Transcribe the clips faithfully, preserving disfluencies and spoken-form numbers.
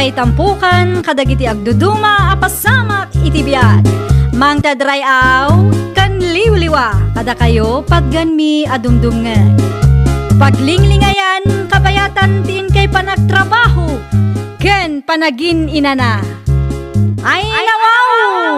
Itampukan kadagiti agduduma a pasamak iti biag. Mangted ray-aw ken liwliwa kadakayo patganmi a dumdumngeg. Paglinglingayan kabayatan ti inkay panagtrabaho ken panagin-inana. Ay, nawaw!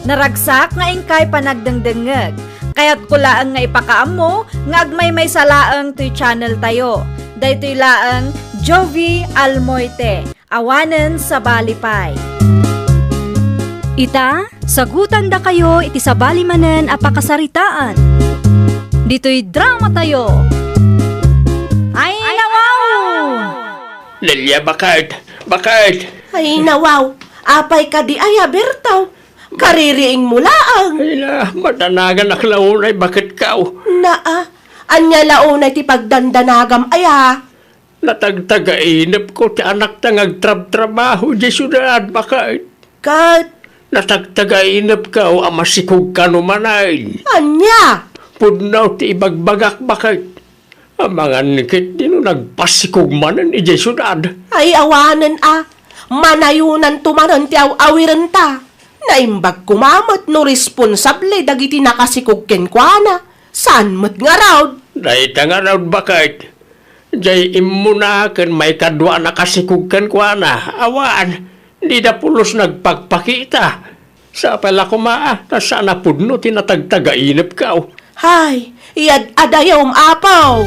Naragsak nga inkay panagdengdengngeg. Kayatko laeng nga ipakaammo nga agmaymaysa laeng toy channel tayo. Daytoy laeng Jovie Almoite, awanen sabali pay. Ita, sagutandakayo iti sabali manen a pakasaritaan. Ditoy drama tayo. Ay, nawaw! Delia, baket! Baket! Ay, nawaw! Apay kadi aya, Berto? Kaririingmo laeng. Ay na, madanaganak la unay, baket kaw. Naa, ania la unay ti pagdandanagam aya? Natagtagainepko ti anakta nga agtrabtrabaho idiay siudad, baket. Ket? Natagtagainepko a masikog kano manen. Ania? Pudno ti ibagbagak, baket. Amangan ketdi no nagpasikog manen idiay siudad. Ay, awanen a. Manayonanto manen ti aw-awirenta. Naimbag koma met no responsable dagiti nakasikog kenkuana. Saan met ngarud? Dayta ngarud, baket. Jay immuna ken maikadua a nakasikog kenkuana. Awan, dida pulos nagpakpakita. Sapay la koma a, ta saan a pudno ti natagtagainepko. Hay, iyad-adayom, Apo!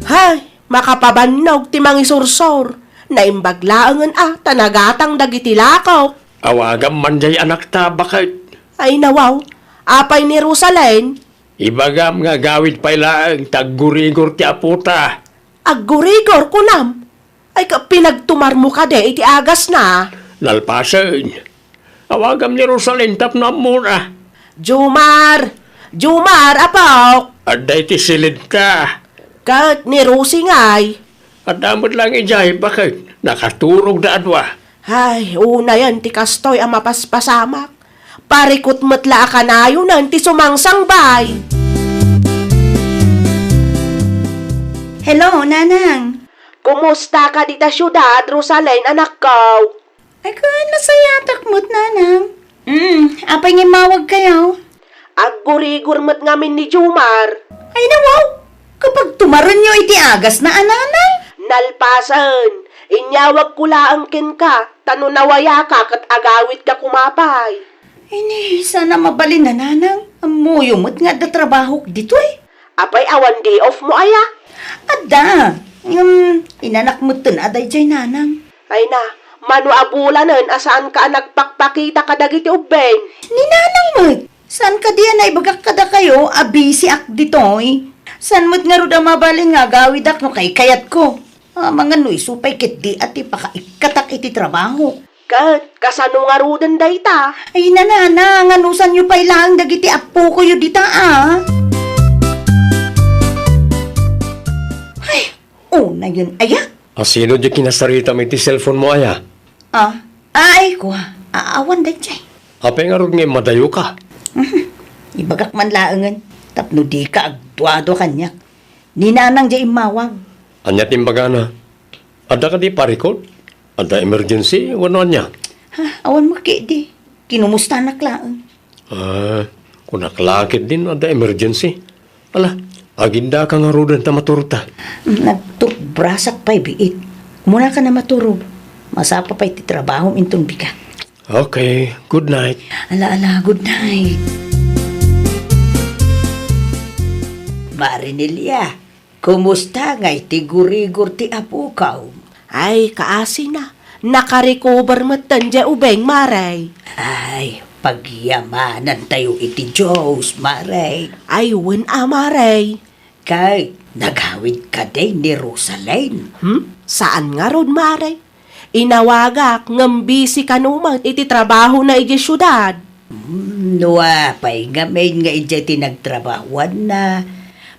Hay, makapabannog ti mangisursor. Naimbag laengen a, ta nagatang dagiti lakok. Awagam man jay anakta, baket. Ay, nawaw. Apay ni Rosalyn? Ibagam nga agawid pay laeng ta aggurigor ti apota. Aggurigor, kunam? Ay, ka-, pinagtumarmo kadi iti agasna? Nalpasen. Awagam ni Rosalyn tapno ammona. Jumar! Jumar, apok! Adda iti silidta. Ket ni Rosie ngay? Adda met lang idiay, baket? Nakaturogda a dua. Ay, unayen ti kastoy a mapaspasamak. Parikut met la a kanayonen ti sumangsangbay. Hello, Nanang. Kumusta ka dita siudad, Rosalyn, anakko? Ay, ken nasayatak met, Nanang. Mm, apay nga immawag kayo? Aggurigor met ngamin ni Jumar. Ay, nawaw! Kapag tumarenyo iti agasna a, Nanang? Nalpasen, inyawagko laeng kenka, ta no nawayaka ket agawidka koma pay. Ay ni, saan a mabalin a, Nanang. Ammoyo met nga adda trabahok ditoy. Apay, awan day off mo aya? Adda. Ngem, inanak metten a daydiay, Nanang. Ay na, mano a bulanen a saanka a nagpakpakita kadagiti ubbing? Ni Nanang met. Saan kadi a naibagak kadakayo a bisiak ditoy? Saan met ngarud a mabalin nga agawidak no kaykayatko? Amangan no isu pay ketdi a ti pakaikkatak iti trabaho. Ket kasano ngaruden dayta? Ay, Nanang, anusanyo pay laeng dagiti appokoyo dita, a? Ay, unayen aya? A, sino di kinasaritam iti cellphone mo aya? A, ay, kua, a-, awan daydiay. Apay ngarud nga immadayoka? Mhm. Ibagak man laengen, tapno dika agduadua kaniak. Ni Nanang di immawag. Ania ti imbagana? Adda kadi parikut? Adda emergency wenno ania? Ha, awan met ketdi. Kinumustanak laeng. A, kunak la ketdi no adda emergency. Ala, agindaka ngaruden ta maturogta. Nagtutbrasak pay biit. Umunaka a maturog. Masapa pay ti trabahom inton bigat. Okay, good night. Ala, ala, good night. Mare Nelia, kumusta ngay ti gurigor ti apokaw? Ay, kaasina. Nakarecover metten diay ubing, Mare. Ay, pagyamanantayo iti Dios, Mare. Ay, wen a, Mare. Kay, nagawid kadi ni Rosalyn? Hmm? Saan ngarud, Mare? Inawagak ngem busy kano met iti trabahona idiay siudad. Hmm, no apay ngamin nga idiay ti nagtrabahoanna,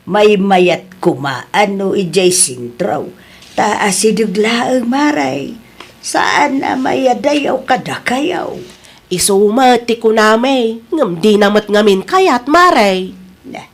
maymayat koma no idiay sentro, ta asideg laeng, Mare. Saan a mayadayaw kadakayo. Isu met ti kunami, ngem dina met ngamin kayat, Mare. Na,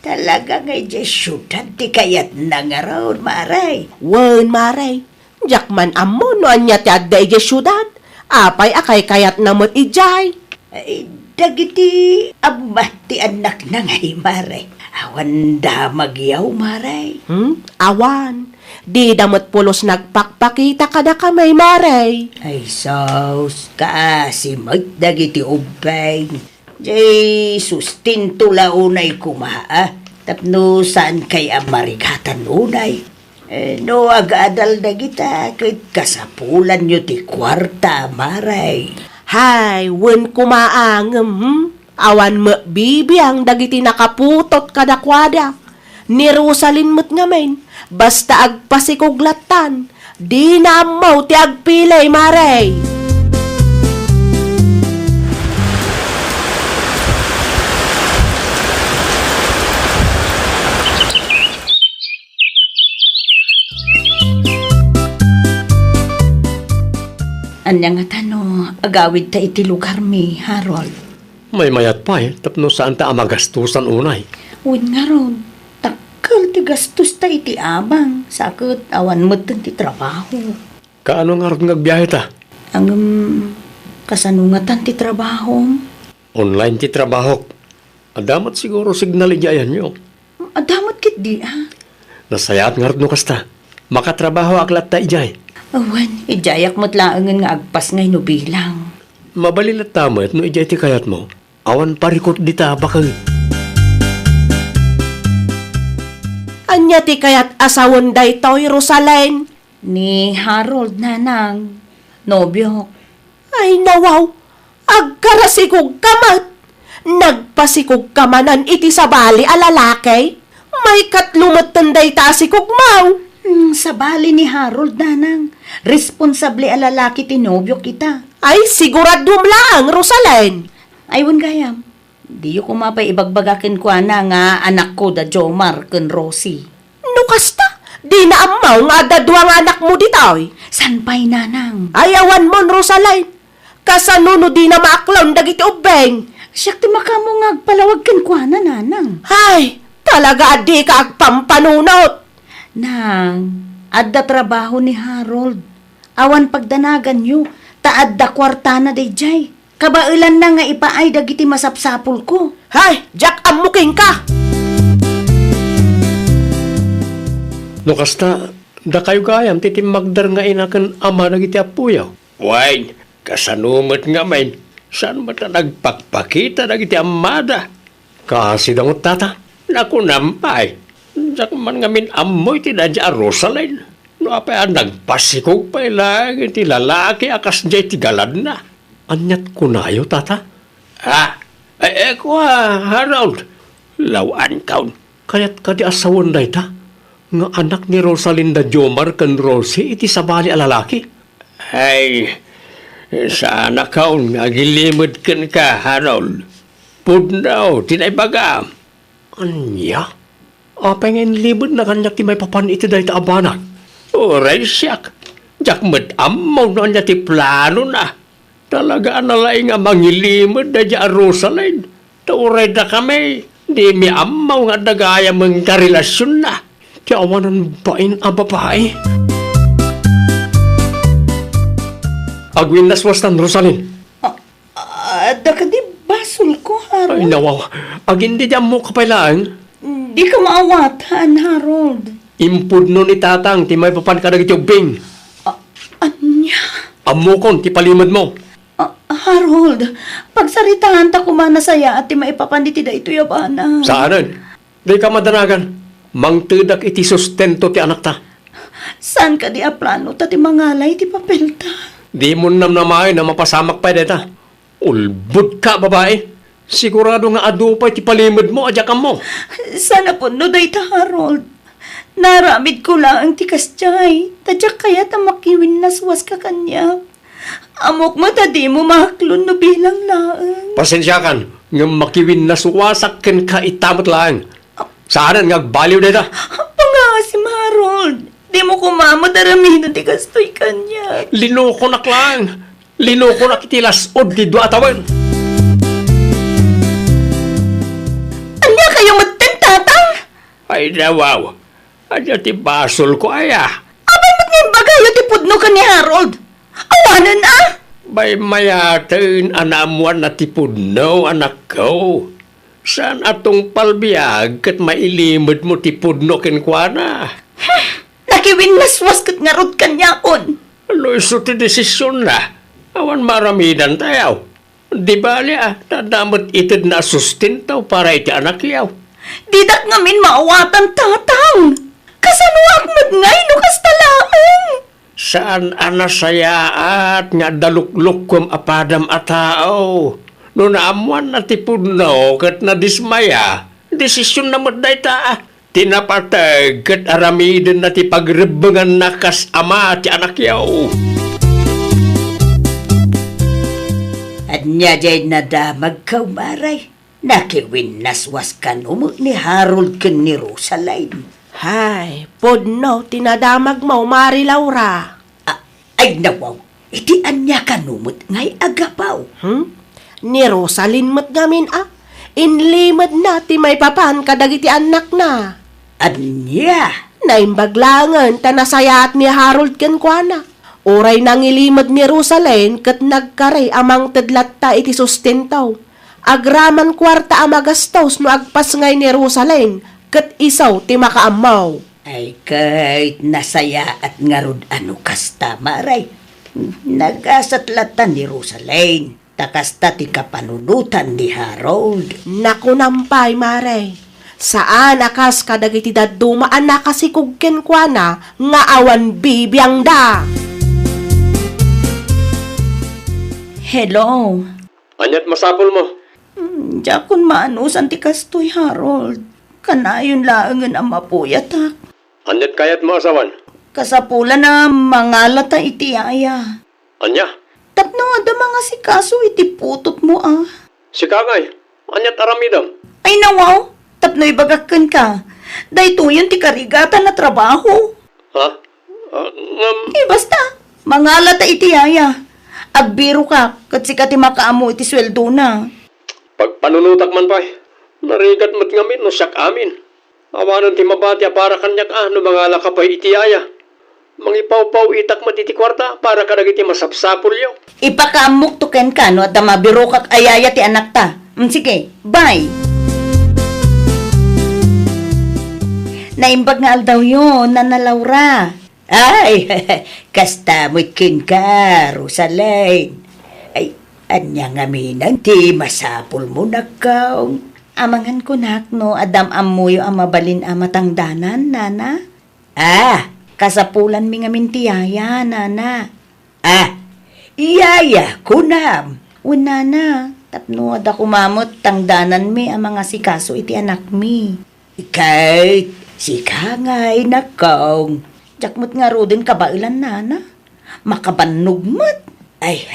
Talaga nga idiay siudad ti kayatna ngarud, Mare. Wen, Mare. Diak man ammo no ania ti adda idiay siudad. Apay a kaykayatna met idiay? Ay, dagiti ammat ti annakna ngay, Mare. Awan damagyaw, Mare. Hmm? Awan. Dida met pulos nagpakpakita kadakami, Mare. Ay, sus, kaasi met dagiti ubbing. Jay sustento la unay koma, a, tapno saankay a marigatan unay. Eh, no agadal dagita, ket kasapulanyo ti kuarta, Mare. Hay, wen koma a ngem, hmm? Awan met bibiang dagiti nakaputot kadakuada. Ni Rosalin met ngamin, basta agpasikog lattan, dina ammo ti agpili, Mare. Ania ngata no agawidta iti lugarmi, Harold? Maymayat pay tapno saanta a magastosan unay. Wen ngarud, dakkel ti gastosta iti abang, sa ket awan metten ti trabaho. Kaano ngarud nga agbiaheta? Ngem, kasano ngatan ti trabahom? Online ti trabahok. Adda met siguro signal idiay ayanyo. Adda met ketdi, a. Nasayaat ngarud no kasta. Makatrabahoak latta idiay. Awan, idiayak met laengen nga agpasngay no bilang. Mabalin latta met no idiay ti kayatmo. Awan parikut dita baket. Ania ti kayat a sawen daytoy, Rosalin? Ni Harold, nanang. Nobiok. Ay, nawaw! Agkarasikogka met! Nagpasikogka manen iti sabali a lalaki? Maikatlo metten dayta a sikogmo! Hmm, sabali ni Harold, nanang. Responsable a lalaki ti nobiok ita. Ay, siguraduem laeng, Rosalin! Ay, wen gayam. Diyo koma pay ibagbaga kenkuana nga anakko da Jomar ken Rosie. No kasta, dina ammo nga adda dua nga anakmo ditoy. Saan pay, nanang? Ay, awanmon, Rosalin. Kasano no dina maaklon dagiti ubbing? Siak ti makaammo nga agpalawag kenkuana, nanang. Hay, talaga a dika agpampanunot. Nang, adda trabaho ni Harold. Awan pagdanaganyo, ta adda kuartana daydiay. Kabaelanna nga ipaay dagiti masapsapulko. Hay, diak ammo kenka! No kasta, dakayo gayam ti timmagder nga ina ken ama dagiti appoyo. Wen, kasano met ngamin, saan met a nagpakpakita dagiti ammada? Kaasi da met, tata. Nakunam pay, diak man ngamin ammo iti daydiay a Rosalin. No apay a nagpasikog pay laeng iti lalaki a kasdiay ti galadna. Ania't kunayo, tata? Ah, eh, eh, kua, Harold. Law-ankon. Kayat kadi a sawen dayta nga anak ni Rosalin da Jomar ken Rosie iti sabali a lalaki? Ay, saanakon nga agilimed kenka, Harold. Pudno ti naibagam. Ania? Apay nga inlimedna kaniak ti maipapan iti dayta a banag? Uray siak, diak met ammo no ania ti planona. Talaga a nalaing a mangilimed daydiay a Rosalin. Ta uray dakami, dimi ammo nga adda gayam nga karelasionna ti awanan bain a babai. Agwinnaswastan, Rosalin. Ah, adda kadi basolko, Harold? Ay, nawaw. Agin daydiay ammoka pay laeng? Dika maawatan, Harold. Impudno ni Tatang ti maipapan kadagiti ubbing. Ah, ania? Ammokon ti palimedmo. Ah, Harold, pagsaritaanta koma nasayaat ti maipapan iti daytoy a banag. Saanen. Dika madanagan. Mangtedak iti sustento ti anakta. Saan kadi a plano ta ti mangalay ti papelta? Dimon namnamaen a mapasamak pay dayta. Ulbodka, babai. Sigurado nga adu pay ti palimedmo a diak ammo. Saan a pudno dayta, Harold. Naaramidko laeng ti kasdiay, ta diak kayat a makiwinnaswaska kaniak. Ammok met a dimo maaklon no bilang laeng. Pasensiakan, ngem makiwinnaswasak kenka ita met laeng. Saanen nga agbaliw dayta. Pangaasim, Harold. Dimo koma met aramiden ti kastoy kaniak. Linukonak laeng. Linukonak iti las-ud ti dua a tawen. Ania kayo metten, Tata? Ay, nawaw. Ania ti basolko aya? Apay met nga imbagayo ti pudno ken ni Harold? Awanen a! Bay, mayaten a naammoanna ti pudno, anakko. Saan a tungpal biag ket mailimedmo ti pudno kenkuana. Nakiwinnaswas ket ngarud kaniakon. No isu ti desisionna, awan maaramidantayo. Di bali a, ta adda met itedna a sustento para iti anakyo. Didak ngamin maawatan, Tatang. Kasanoak met ngay no kasta laeng? Saan a nasayaat nga adda luklukkuem a padam a tao. No naammoanna ti pudno ket nadismaya, desisionna met dayta. Ti napateg ket aramidenna ti pagrebbenganna kas ama ti anakyo. Ania jay nadamagko, Mare? Nakiwinnaswas kano met ni Harold ken ni Rosaline? Hay, pudno ti nadamagmo, Mare Laura. A-, ay, nawaw, iti ania kano met ngay a gapu? Hmm? Ni Rosaline met ngamin a, inlimedna ti maipapan kadagiti annakna. Ania? Naimbag laengen ta nasayaat ni Harold kenkuana. Uray nangilimed ni Rosaline ket nagkari a mangted latta iti sustento. Agraman kuarta a magastos no agpasngay ni Rosaline ket isu ti makaammo. Ay, ket nasayaat ngarud a no kasta, Mare. Nagasat latta ni Rosaline, ta kasta ti kapanunotan ni Harold. Nakunam pay, Mare. Saan a kas kadagiti dadduma a nakasikog kenkuana nga awan bibiangda. Hello. Ania't masapulmo? Hmm, diakon maanusan ti kastoy, Harold. Kanayon laengen a mapuyatak. Ania't kayatmo a sawen? Kasapulan a mangalata iti yaya. Ania? Tapno adda mangasikaso iti putotmo a. Sika ngay, ania't aramidem? Ay, nawaw, tapno ibagak kenka, daytoyen ti karigatan a trabaho. Ha? Ah, ngem. Eh, basta, mangalata iti yaya. Agbirokak, ket sika ti makaammo iti sueldona. Pagpanunotak man pay. Narigat met ngamin no siak amin. Awanen ti mabati a para kaniak a no mangalaka pay iti yaya. Mangipawpaw-itak met iti kuarta para kadagiti masapsapulyo. Ipakaammokto kenka no adda mabirokak a yaya ti anakta. Mm, sige, bye! Naimbag nga aldawyo, Nana Laura. Ay, kasta met kenka, Rosaline. Ay, ania ngamin ti masapulmo, nakkaw? Amangan kunak no adda am-ammoyo a mabalin a matangdanan, nana? Ah, kasapulanmi ngamin ti yaya, nana. Ah, yaya, kunam. Wen, nana, tapno adda koma met tangdananmi a mangasikaso iti anakmi. Ket sika ngay, nakkaw. Diak met ngaruden kabaelan, nana. Makabannog met. Ay,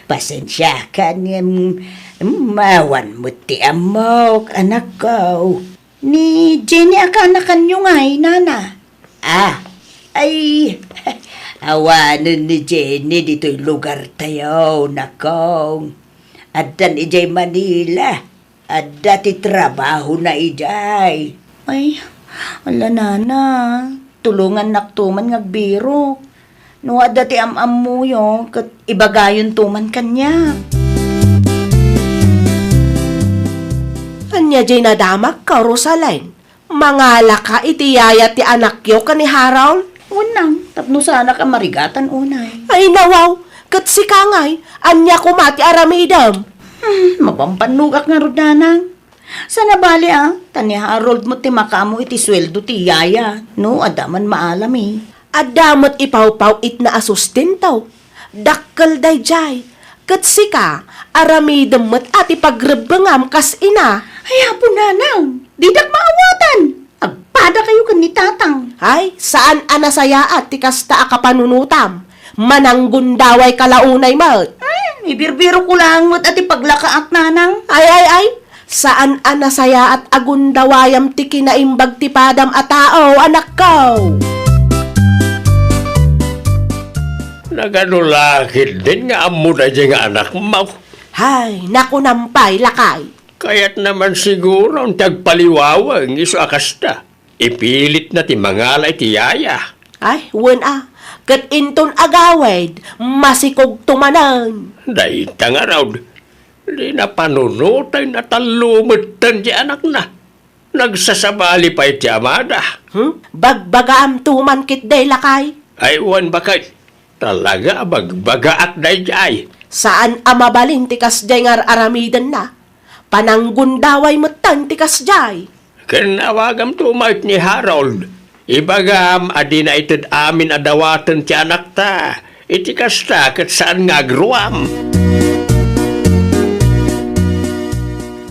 pasensiakan ngem, mm, awan met ti ammok, anakko. Ni Jenny a kaanakanyo ngay, nana? Ah, ay, awanen ni Jenny ditoy lugartayo, nakko. Addan idiay Manila. Adda ti trabahona idiay. Ay, ala, nana, tulongannakto man nga agbirok. No adda ti am-ammoyo, ket ibagayonto man kaniak. Ania diay nadamagko, Rosaline? Mangalaka iti yaya ti anakyo ken ni Harold? Wen, nang, tapno saanak a marigatan unay. Ay, nawaw, ket sika ngay, ania koma ti aramidem? Hmm, mabambannogak ngarud, nanang. Saan a bali a, ta ni Harold met ti makaammo iti sueldo ti yaya, no adda man maalami. Adda met ipawpaw-itna a sustento. Dakkel daydiay. Ket sika, aramidem met a ti pagrebbengam kas ina. Ay, Apo, nanang, didak maawatan. Agpadakayo ken ni tatang. Ay, saan a nasayaat ti kasta a kapanunotam. Mananggundawayka la unay met. Hmm, ibirbirokko laeng met a ti paglakaak, nanang. Ay, ay, ay, saan a nasayaat a gundawayam ti kinaimbag ti padam a tao, anakko. Nagano la ketdin nga ammo daydiay nga anakmo? Hay, nakunam pay, lakay. Kayatna man siguro ti agpaliwaweng isu a kasta. Ipilitna ti mangala iti yaya. Ay, wen a, ket inton agawid, masikogto manen. Dayta ngarud, dina panunoten a tallo metten ti anakna. Nagsasabali pay ti amada. Hmm? Bagbagaamto man ketdi, lakay? Ay, wen, baket. Talaga a bagbagaak daydiay. Saan a mabalin ti kasdiay nga ar-aramidenna. Pananggundaway metten ti kasdiay. Ken awagamto met ni Harold. Ibagam a dina ited amin a dawaten ti anakta. Iti kasta, ket saan nga agruam.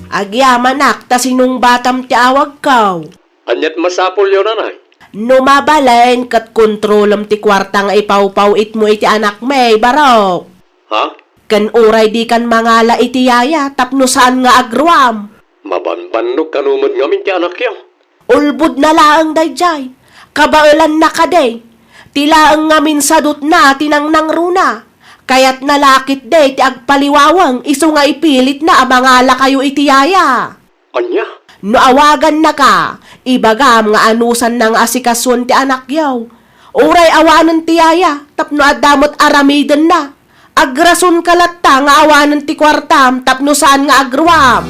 Agyamanak ta sinungbatam ti awagko. Aniat masapulyo, nanay? No mabalin, ket kontrolem ti kuarta nga ipawpaw-itmo iti anakmi, barok. Ha? Ken uray dikan mangala iti yaya tapno saan nga agruam. Mabanbannogkano met ngamin ti anakyo? Ulbodna laeng daydiay. Kabaelanna kadi. Ti laeng ngamin sadutna ti nangnangruna. Kayatna la ketdi ti agpaliwaweng isu nga ipilitna a mangalakayo iti yaya. Ania? No awagannaka, ibagam nga anusanna nga asikasuen ti anakyo. Uray awanen ti yaya, tapno adda met aramidenna. Agrasonka latta nga awanen ti kuartam tapno saan nga agruam.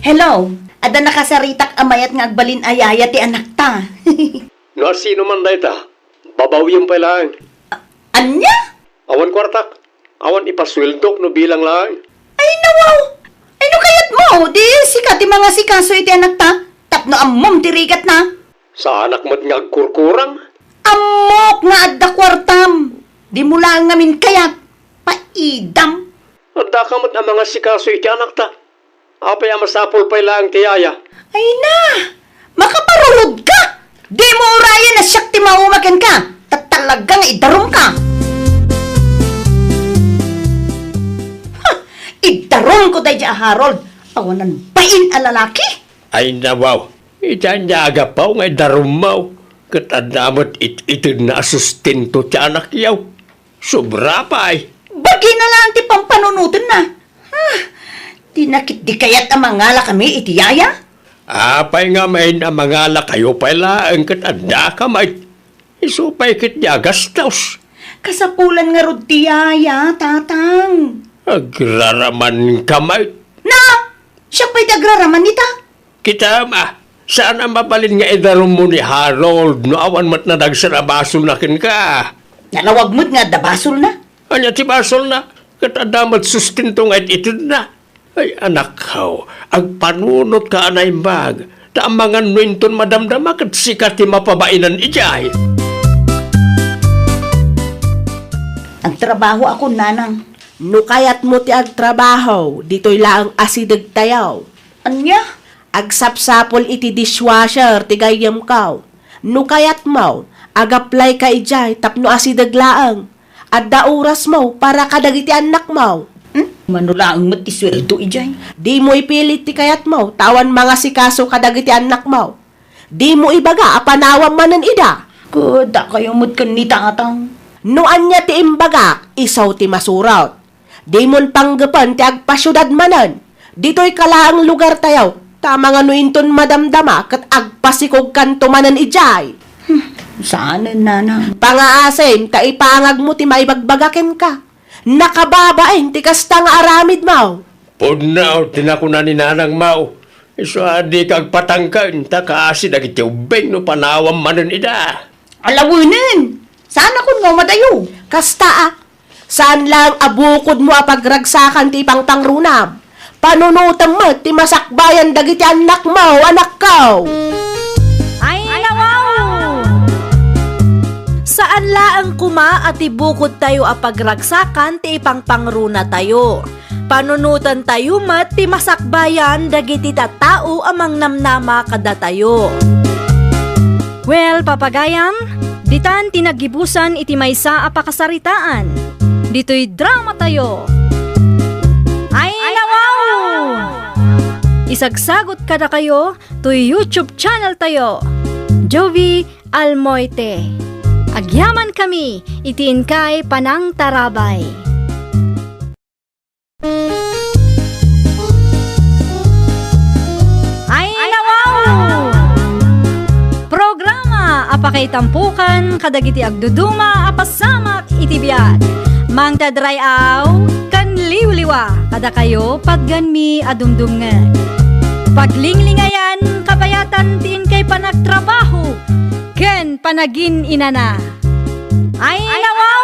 Hello, adda nakasaritak a mayat nga agbalin a yaya ti anakta. No asino man dayta, babawiam pay laeng. A-, ania? Awan kuartak. Awan ipasueldok no bilang laeng. Ay, nawaw! Ay, no kayatmo, di sika ti mangasikaso iti anakta, tapno ammom ti rigatna. Saanak met nga agkurkurang. Ammok nga adda kuartam. Dimo laeng ngamin kayat. Paidam. Addaka met a mangasikaso iti anakta. Apay a masapul pay laeng ti yaya? Ay na! Makaparurod ka! Dimo urayen a siak ti mauma kenka, ta talaga nga idarumka! Ha! Idarumko daydi a Harold! Awanan bain a lalaki! Ay, nawaw! Iti ania a gapu nga idarummo, ket adda met it-itedna a sustento ti anakyo. Sobra pay. Bagina laeng ti pampanunotenna. Ah, dina ketdi kayat a mangalakami iti yaya? Apay ngamin a mangalakayo pay laeng ket addaka met? Isu pay ketdi a gastos. Kasapulan ngarud ti yaya, Tatang. Agraramanka met. Na! Siak pay ti agraraman ita? Kitam, a, saan a mabalin nga idarummo ni Harold no awan met nadagsen a basolna kenka? Nalawag met nga adda basolna. Ania ti basolna? Ket adda met sustento nga it-itedna. Ay, anakko, agpanunotka a naimbag, ta amangan no inton madamdama ket sika ti mapabainen idiay. Agtrabahoakon, nanang. No kayatmo ti agtrabaho, ditoy laeng asidegtayo. Ania? Agsapsapul iti dishwasher ti gayyemko. No kayatmo, agaplayka idiay tapno asideg laeng. Adda orasmo para kadagiti annakmo. Hmm? Mano laeng met ti sueldo idiay? Dimo ipilit ti kayatmo, ta awan mangasikaso kadagiti annakmo. Dimo ibaga a panawam manen ida. Ket dakayo met ken ni Tatang. No ania ti imbagak, isu ti masurot. Dimon panggepen ti agpasiudad manen. Ditoyka laeng lugartayo, ta amangan no inton madamdama ket agpasikogkanto manen idiay. Hmm, saanen, nanang. Pangaasim ta ipangagmo ti maibagbaga kenka. Nakababain ti kasta nga aramidmo. Pudno ti nakuna ni nanangmo. Isu a dika agpatangken ta kaasi dagiti ubbing no panawam manen ida. Alawenen! Saanakon nga umadayo? Kasta a, saan laeng a bukodmo a pagragsakan ti ipangpangrunam. Panunotem met ti masakbayan dagiti annakmo, anakko. Ay, nawaw! Saan laeng koma a ti bukodtayo a pagragsakan ti ipangpangrunatayo. Panunotentayo met ti masakbayan dagiti tattao a mangnamnama kadatayo. Well, papagayam, ditan ti naggibusan iti maysa a pakasaritaan. Ditoy dramatayo. Ay, nawaw! Isagsagot kadakayo toy YouTube channel tayo, Jovi Almoite. Agyamankami iti inkay panangtarabay. Ay, nawaw! Programa a pakaitampukan kadagiti agduduma a pasamak iti biag. Mangted ray-aw ken liwliwa kadakayo patgenmi a dumdumngeg. Paglinglingayan, kabayatan ti inkay panagtrabaho ken panagin-inana. Ay, nawaw!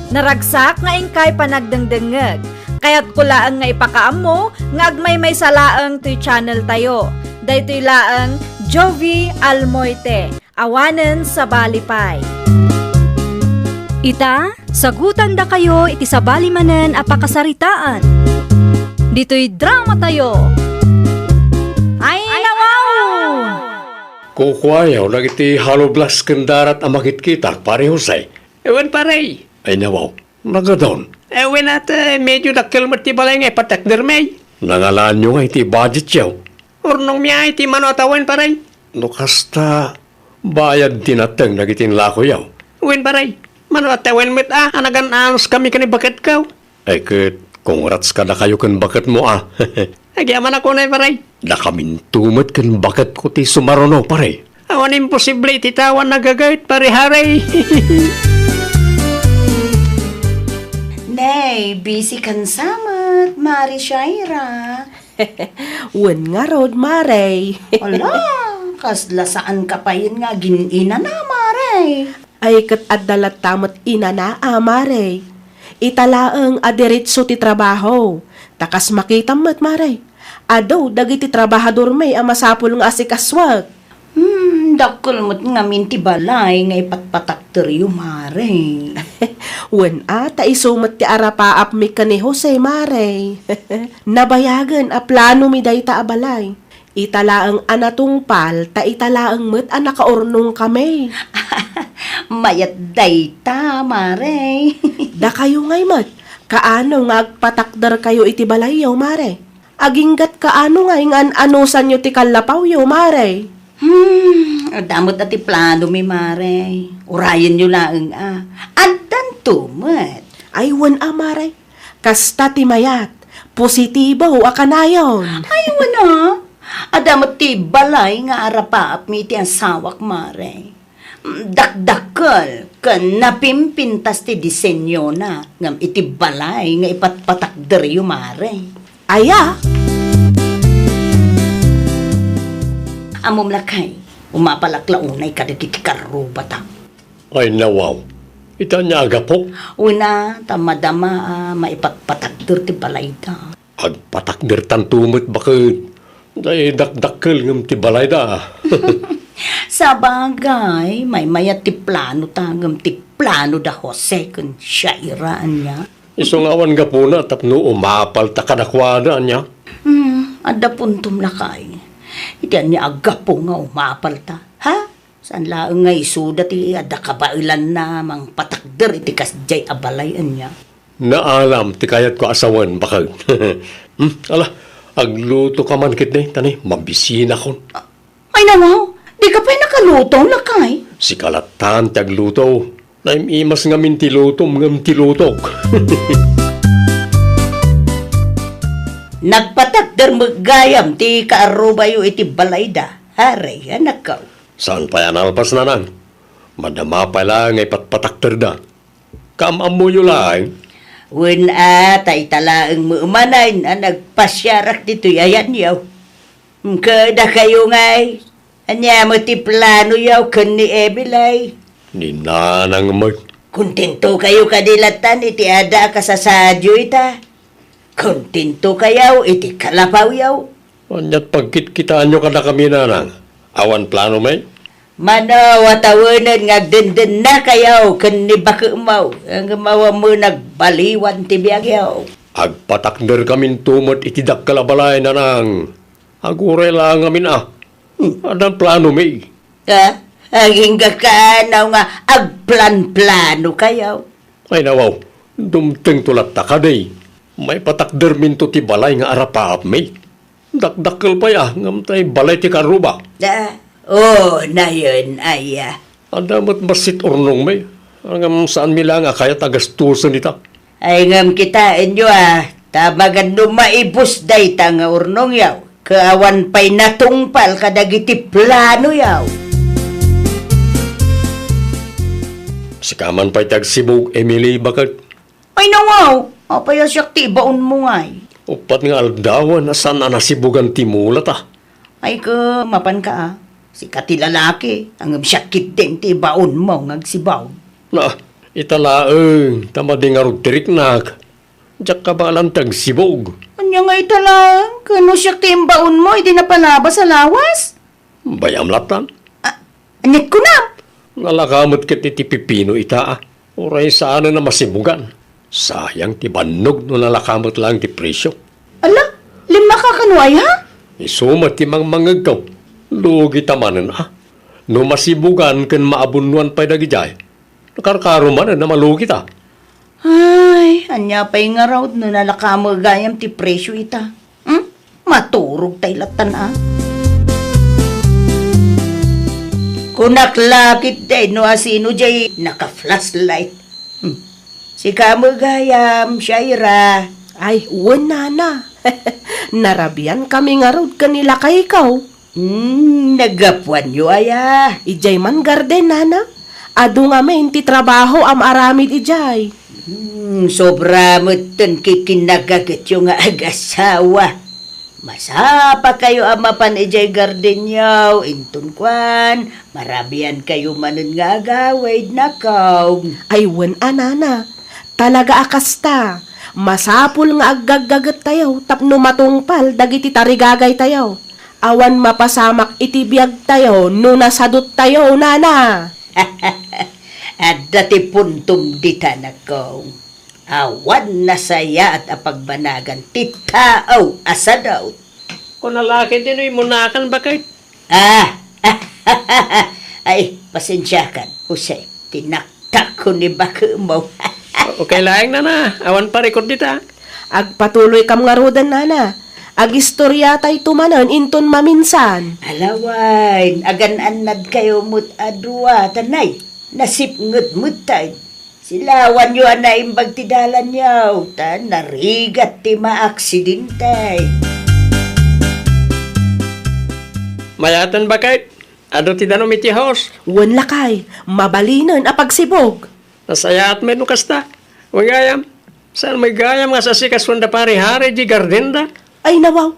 Naragsak nga inkay panagdengdengngeg. Kayatko laeng nga ipakaammo nga agmaymaysa laeng toy channel tayo. Daytoy laeng Jovi Almoite, awanen sabali pay. Ita, sagutandakayo iti sabali manen a pakasaritaan. Ditoy drama tayo. Ay, nawaw! Kukuayo dagiti haloblas ken darat a makitkitak, Pare Jose. Wen, pare. Ay, nawaw. Nagadon. Eh, wen, at, eh, medyo dakkel met ti balay nga ipatakdermi. Nangalaanyo nga iti budgetyo? Urnongmi a iti mano a tawen, pare. No kasta, bayad ti nateng dagiti inlakoyo. Wen, pare. Mano a tawen met a, a nagan-anos kami ken ni baketko. Ay ket, congrats kadakayo ken baketmo a. Agyamanak unay, pare. Dakaminto met ken baketko ti sumaruno, pare. Awan imposible iti tao a nagaget, pare Harry. Nay, busy kan sa met, Mare Shaira. Wen ngarud, Mare. Ala, kasla saan ka payen nga agin-inana, Mare. Ay ket adda latta met inana a, Mare. Ita laeng a diretso ti trabaho. Ta kas makitam met, Mare, adu dagiti trabahadormi a masapul nga asikasuek. Hmm, dakkel met ngamin ti balay nga ipatpatakderyo, Mare. Wen a, ta isu met ti arapaapmi ken ni Jose, Mare. Nabayagen a planomi dayta a balay. Ita laeng a natungpal, ta ita laeng met a nakaurnongkami. Mayat dayta, Mare. Dakayo ngay met, kaano nga agpatakderkayo iti balayyo, Mare? Aginggat kaano ngay nga an-anosanyo ti kallapawyo, Mare? Hmm, adda met a ti planomi, Mare. Urayenyo laeng a. Addanto met. Ay, wen a, Mare. Kasta ti mayat, positibo a kanayon. Ay, wen a. Adda met ti balay nga arapaapmi iti asawak, Mare. Dakdakkel ken napimpintas ti disenyona ngem iti balay nga ipatpatakderyo, Mare. Aya? Ammom lakay, umapalak la unay kadagiti karrubata. Ay, nawaw. Ita ania a gapu? Una, ta madama a maipatpatakder ti balayda. Agpatakdertanto met baket. Tay dakdakkel ngem ti balayda. Sabagay, maymayat ti planota ngem ti plano da Jose ken Shaira ania. Isu nga awan gapuna tapno umapalta kadakuada ania. Hmm, adda puntom lakay. Iti ania a gapu nga umapalta, ha? Saan laeng nga isuda ti adda kabaelanna a mangpatakder iti kasdiay a balay ania? Naalam ti kayatko a sawen, baket. Hmm, ala, aglutoka man ketdi, ta ni, mabisinakon. Ay, nawaw, dika pay nakaluto, lakay. Sika lattan ti agluto. Naim-imas ngamin ti lutom ngem ti lutok. Nagpatakder met gayam ti kaarrubayo iti balayda, Harry, anakko. Saan pay a nalpas, nanang? Madama pay la nga ipatpatakderda. Kaam-ammoyo laeng? Wen a, ta ita laeng met manen a nagpasiarak ditoy ayanyo. Kadakayo ngay, ania met ti planoyo ken ni Emily? Ni Nanang met. Kontentokayo kadi lattan iti adda a kasasaadyo ita? Kontentokayo iti kalapawyo? Aniat pagkitkitaanyo kadakami, Nanang? Awan plano met? Mano a tawenen nga agdendennakayo ken ni baketmo, ngem awan met nagbaliwan ti biagyo. Agpatakderkaminto met iti dakkel a balay, Nanang. Aguray la ngamin a. Hmm. Addan planomi. Ha? Agingga kaano nga agplanplanokayo? Ay, nawaw, dumtengto latta kadi. Maipatakderminto ti balay nga arapaapmi. Dakdakkel pay a, ngem tay balay ti karruba. Ah, oh, nayon, aya. Adda met bassit urnongmi. Ngem saanmi laeng a kayat a gastusen ita. Ay ngem kitaenyo a, ta maganno maibus dayta nga urnongyaw, ket awan pay natungpal kadagiti planoyaw. Sika man pay ti agsibug, Emily, baket. Ay, nawaw! Apay a siak ti ibaonmo ngay? Uppat nga aldawen a saan a nasibugan ti mulata. Ay, ket mapanka a. Sika ti lalaki, ngem siak ketdin ti ibaonmo nga agsibug. Na, ita laeng, ta madi ngarud ti riknak. Diak kabaelan ti agsibug. Ania nga ita laeng? Ket no siak ti imbaonmo, idi napalabas a lawas? Bayam latta. Ah, aniat kunam? Nalaka met ket iti pipino ita, a. Uray saanen a masibugan. Sayang ti bannog no nalaka met laeng ti presio. Ala, limaka kano aya? Isu met ti mangmangegko. Lugi ta manen, a. No masibugan ken maabunnoan pay dagidiay, nakarkaro manen a malugita. Ay, ania pay ngarud no nalaka met gayam ti presio ita? Hmm? Maturog tay lattan a. Kunak la ketdi no asino diay naka-flashlight. Hmm. Sika met gayam, Shaira. Ay, wen, nana. Narabian kami ngarud ken ni lakayko. Hmm, naggapuanyo aya? Idiay man garden, nana. Adu ngamin ti trabaho a maaramid idiay. Hmm, sobra metten ti kinagagetyo nga agasawa. Masapakayo a mapan idiay gardenyo, inton kuan, marabiankayo manen nga agawid, nakaw. Ay, wen a, nana. Talaga a kasta. Masapul nga aggaggagettayo tapno matungpal dagiti tarigagaytayo. Awan mapasamak iti biagtayo no nasaduttayo, nana. Adda ti puntom dita, nakaw. Awan nasayaat a pagbanagan ti tao a sadut. Kuna la ketdi no immunakan, baket. Ah! Ay, pasensiakan, Jose. Tinaktakko ni bakemo. Okay laeng, nana. Awan parikut dita. Agpatuloykam ngaruden, nana. Agistoriatayto manen inton maminsan. Ala wen, agan-annadkayo met a dua, ta nay, nasipnget metten. Silawanyo a naimbag ti dalanyo, ta narigat ti maaksidente. Mayaten, baket. Adu ti danum iti host. Wen, lakay, mabalinen a pagsibug. Nasayaat met no kasta. Wen gayam, saan met gayam nga sasikasoanda Pare Harry di gardenda? Ay, nawaw.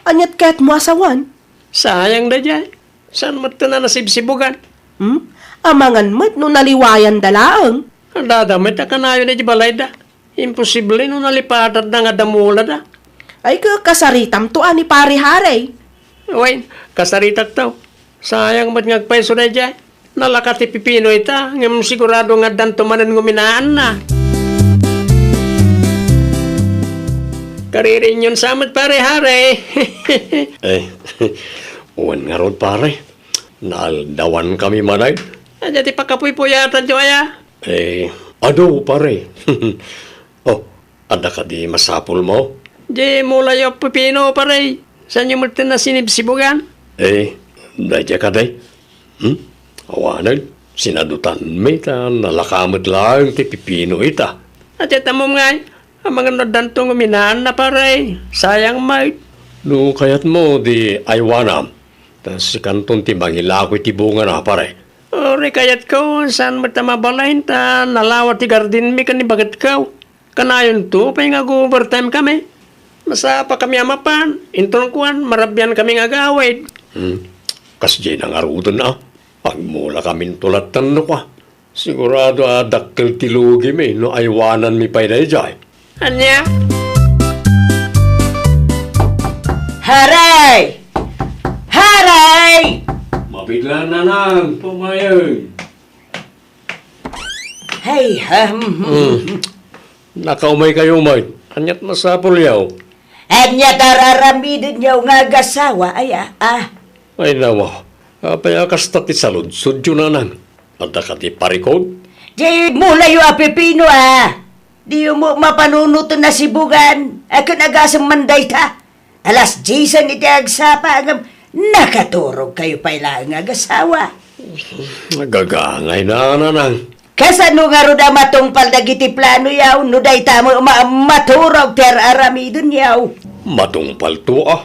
Aniat kayatmo a sawen? Sayang daydiay. Saan metten a nasibsibugan? Hmm? Amangan met no naliwayanda laeng. Adda met a kanayon iti balayda. Imposible no nalipatanda nga adda mulada. Ay, ka-, kasaritamto a ni Pare Harry. Wen, kasaritakto. Sayang met nga agpayso daydiay. Nalaka ti pipino ita, ngem sigurado nga addanto manen nga uminaanna. Kaririinyon sa met, Pare Harry. Eh, wen ngarud, pare. Naaldawankami manen. Adda ti pakapuypuyatanyo aya? Eh, adu, pare. Oh, adda kadi masapulmo? Di mulayo a pipino, pare. Saanyo metten a sinibsibugan? Eh, daydiay kadi. Hmm? Awanen, sinadutanmi ta nalaka met laeng ti pipino ita. Ket ammom ngay, amangan no addanto nga uminaanna, pare. Sayang met. No kayatmo, di aywanam. Ta sikanton ti mangilako iti bungana, pare. Uray kayatko, saan met a mabalin ta nalawa ti gardenmi ken ni baketko. Kanayonto pay nga ag-overtime kami. Masapakami a mapan, inton kuan, marabiankami nga agawid. Hmm. Kasdiay na ngaruden a. Agmulakaminto lattan no kua. Sigurado a dakkel ti lugimi no aywananmi pay daydiay. Ania? Haray! Haray! Mabigla, nanang, pumayag. Hay, ha, hmm, hmm, hmm. Nakaumaykayo met. Aniat masapulyo? Aniat araramidenyo nga agasawa, aya, ah. Ay, nawa. Apay a kasta ti saludsodyo, nanang? Adda kadi parikut? Di mulayo a pipino, ah. Diyo met mapanunoten a sibugan. Akin agasem man dayta. Alas diesen iti agsapa, ngem nakaturogkayo pay laeng nga agasawa. Agagangay na, nanang. Kasano ngarud a matungpal dagiti planoyaw no dayta met ma-, maturog ti ar-aramidenyaw? Matungpalto a.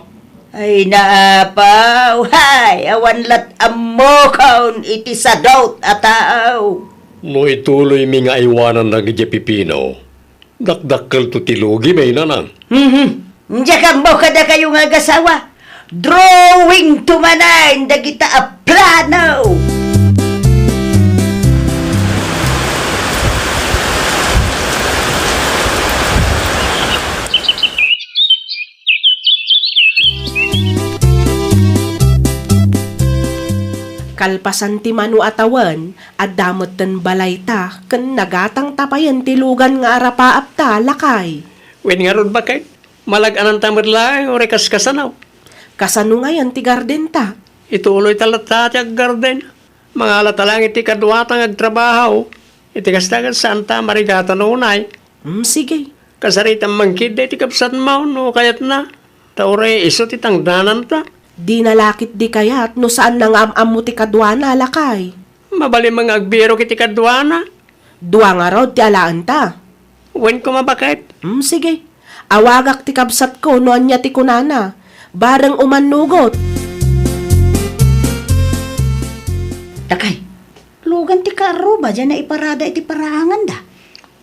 Ay, naapaw, hay, awan lat ammokon iti sadot a tao. No ituloymi nga aywananna idiay pipino, dakdakkelto ti lugimi, nanang. Mhm. Diak ammo kadakayo nga agasawa. Drawingto manen dagita a plano. Kalpasan ti mano a tawen, adda metten balayta ken nagatangta payen ti lugan nga arapaapta, lakay. Wen ngarud, baket, malag-ananta met laeng uray kaskasano. Kasano ngayen ti gardenta? Ituloyta latta ti aggarden. Mangalata laeng iti kaduata nga agtrabaho. Iti kasta, ket saanta marigatan unay. Mm, sige. Kasaritam man ketdi iti kabsatmo no kayatna. Ta uray isu ti tangdananta. Dina la ketdi kayat no saanna nga am-ammo ti kaduana, lakay. Mabalin man nga agbirok iti kaduana. Dua ngarud ti alaenta. Wen koma, baket. Mm, sige. Awagak ti kabsatko no ania ti kunana. Bareng umannugot. Lakay, lugan ti kaarruba, diay naiparada iti paraanganda.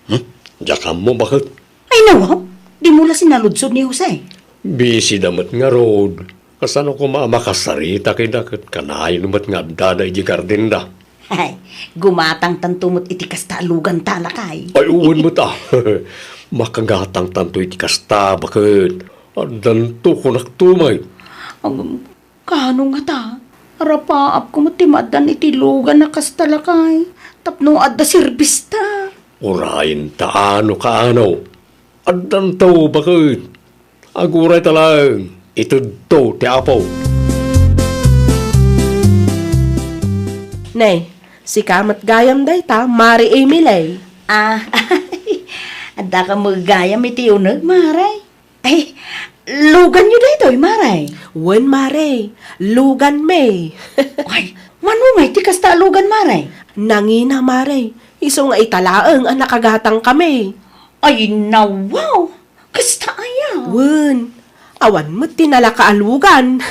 Hmm? Diak ammo, baket. Ay, nawaw, dimo la sinaludsod ni Jose. Busy da met ngarud. Kasano koma a makasarita kayda ket kanayon met nga addada idiay gardenda? Ay, gumatangtanto met iti kasta a luganta, lakay. Ay, wen met a. Makagatangtanto iti kasta, baket. Addanto, kunakto met. Agam, kaano ngata? Arapaapko met ti maaddan iti lugan a kasta, lakay. Tapno adda serbista. Urayenta a no kaano. Addanto, baket. Agurayta laeng, itedto ti Apo. Ne, sika met gayam dayta, Mare Emily. Ah, addaka met gayam iti uneg, Mare. Ay, luganyo daytoy, Mare? Wen, Mare, luganmi. Ay, mano ngay ti kasta a lugan, Mare? Nangina, Mare. Isu nga ita laeng a nakagatangkami. Ay, nawaw! Kasta aya? Wen, awan met ti nalaka a lugan.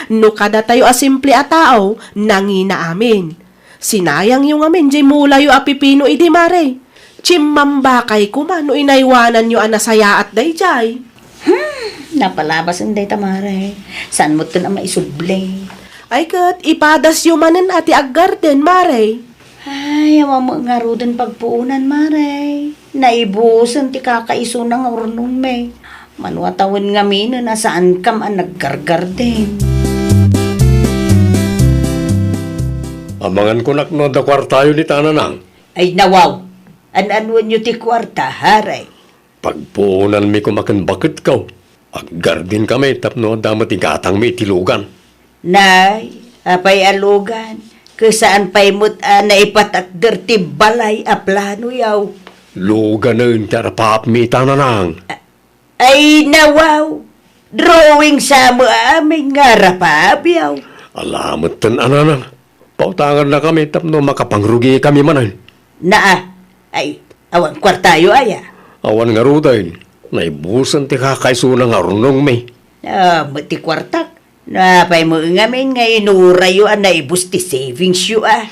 No kadatayo a simple a tao, nangina amin. Sinayangyo ngamin diay mulayo a pipino idi, Mare. Chimmambakay koma no inaywananyo a nasayaat daydiay. Hmm, napalabasen dayta, Mare. Saan metten a maisubli? Ay ket, ipadasyo manen a ti aggarden, Mare. Ay, awan met ngaruden pagpuonan, Mare. Naibusen ti kakaisuna nga urnongmi. Mano a tawen ngaminen a saankam a naggargarden. Amangan kunak no adda kuartayo ni Tananang. Ay, nawaw! An-anuenyo ti kuarta, Mare? Pagpuonanmi koma ken baketko. Aggardenkami tapno adda met igatangmi iti lugan. Nay, apay a lugan? Ket saan pay met a naipatakder ti balay a planoyo? Luganen ti arapaapmi ita, Nanang. A-, ay, nawaw! Drawing sa met amin nga arapaapyo. Ala metten a, Nanang. Pautangannakami tapno makapangrugikami manen. Naa, ay, awan kuartayo aya? Awan ngaruden. Naibusen ti kakaisuna nga urnongmi. Ah, met ti kuartak. Napay met ngamin nga inurayo a naibus ti savingsyo a?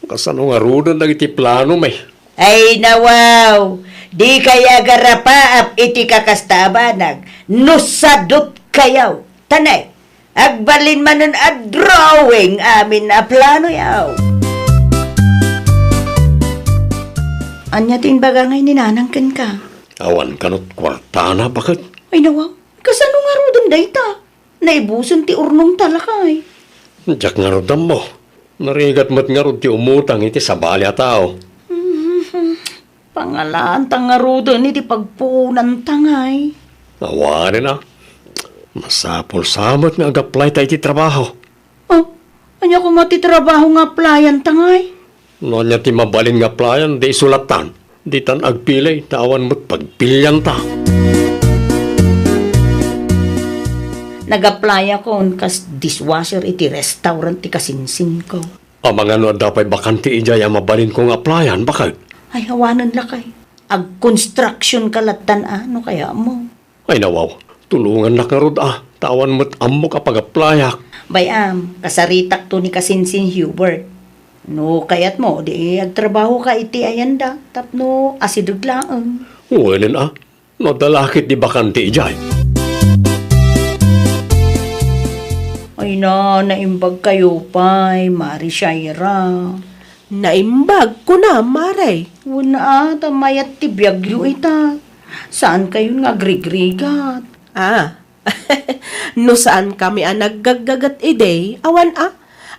Kasano ngaruden dagiti planomi? Ay, nawaw! Dikay agarapaap iti kakasta a banag no sadutkayo. Tanay, agbalin manen a drawing amin a planoyo. Ania ti imbaga ngay ni Nanang kenka? Awan kanot kuartana, baket. Ay, nawaw. Kasano ngaruden dayta? Naibusen ti urnongta, lakay. Diak ngarud ammo. Narigat met ngarud ti umutang iti sabali a tao. Mhm. Pangalaanta ngaruden iti pagpuonanta ngay. Awanen a. Masapul sa met nga agaplayta iti trabaho. Oh, ania koma ti trabaho nga aplayanta ngay? No ania ti mabalin nga aplayanta, isu lattan. Ditan agpili, ta awan met pagpilianta. Nag-applyakon kas dishwasher iti restaurant ti kasinsinko. Amangan no adda pay bakante idiay a mabalinko nga applyan, baket? Ay, awanen lakay. Ag-construction ka lattan a, no kayatmo. Ay, nawaw. Tulongannak ngarud a, ta awan met ammok a pag-applyak. Bay-am, kasaritakto ni Kasinsin Hubert. No kayatmo, di agtrabahoka iti ayanda, tapno asideg laeng. Wenen a, no adda la ket di bakante idiay. Ay na, naimbag kayo pay, Mari Shaira. Naimbag, kuna, Mare. Wen a, ta mayat ti biagyo ita. Saan kayon nga agrigrigat? Ah, no saan kami a naggaggagat idi, awan a.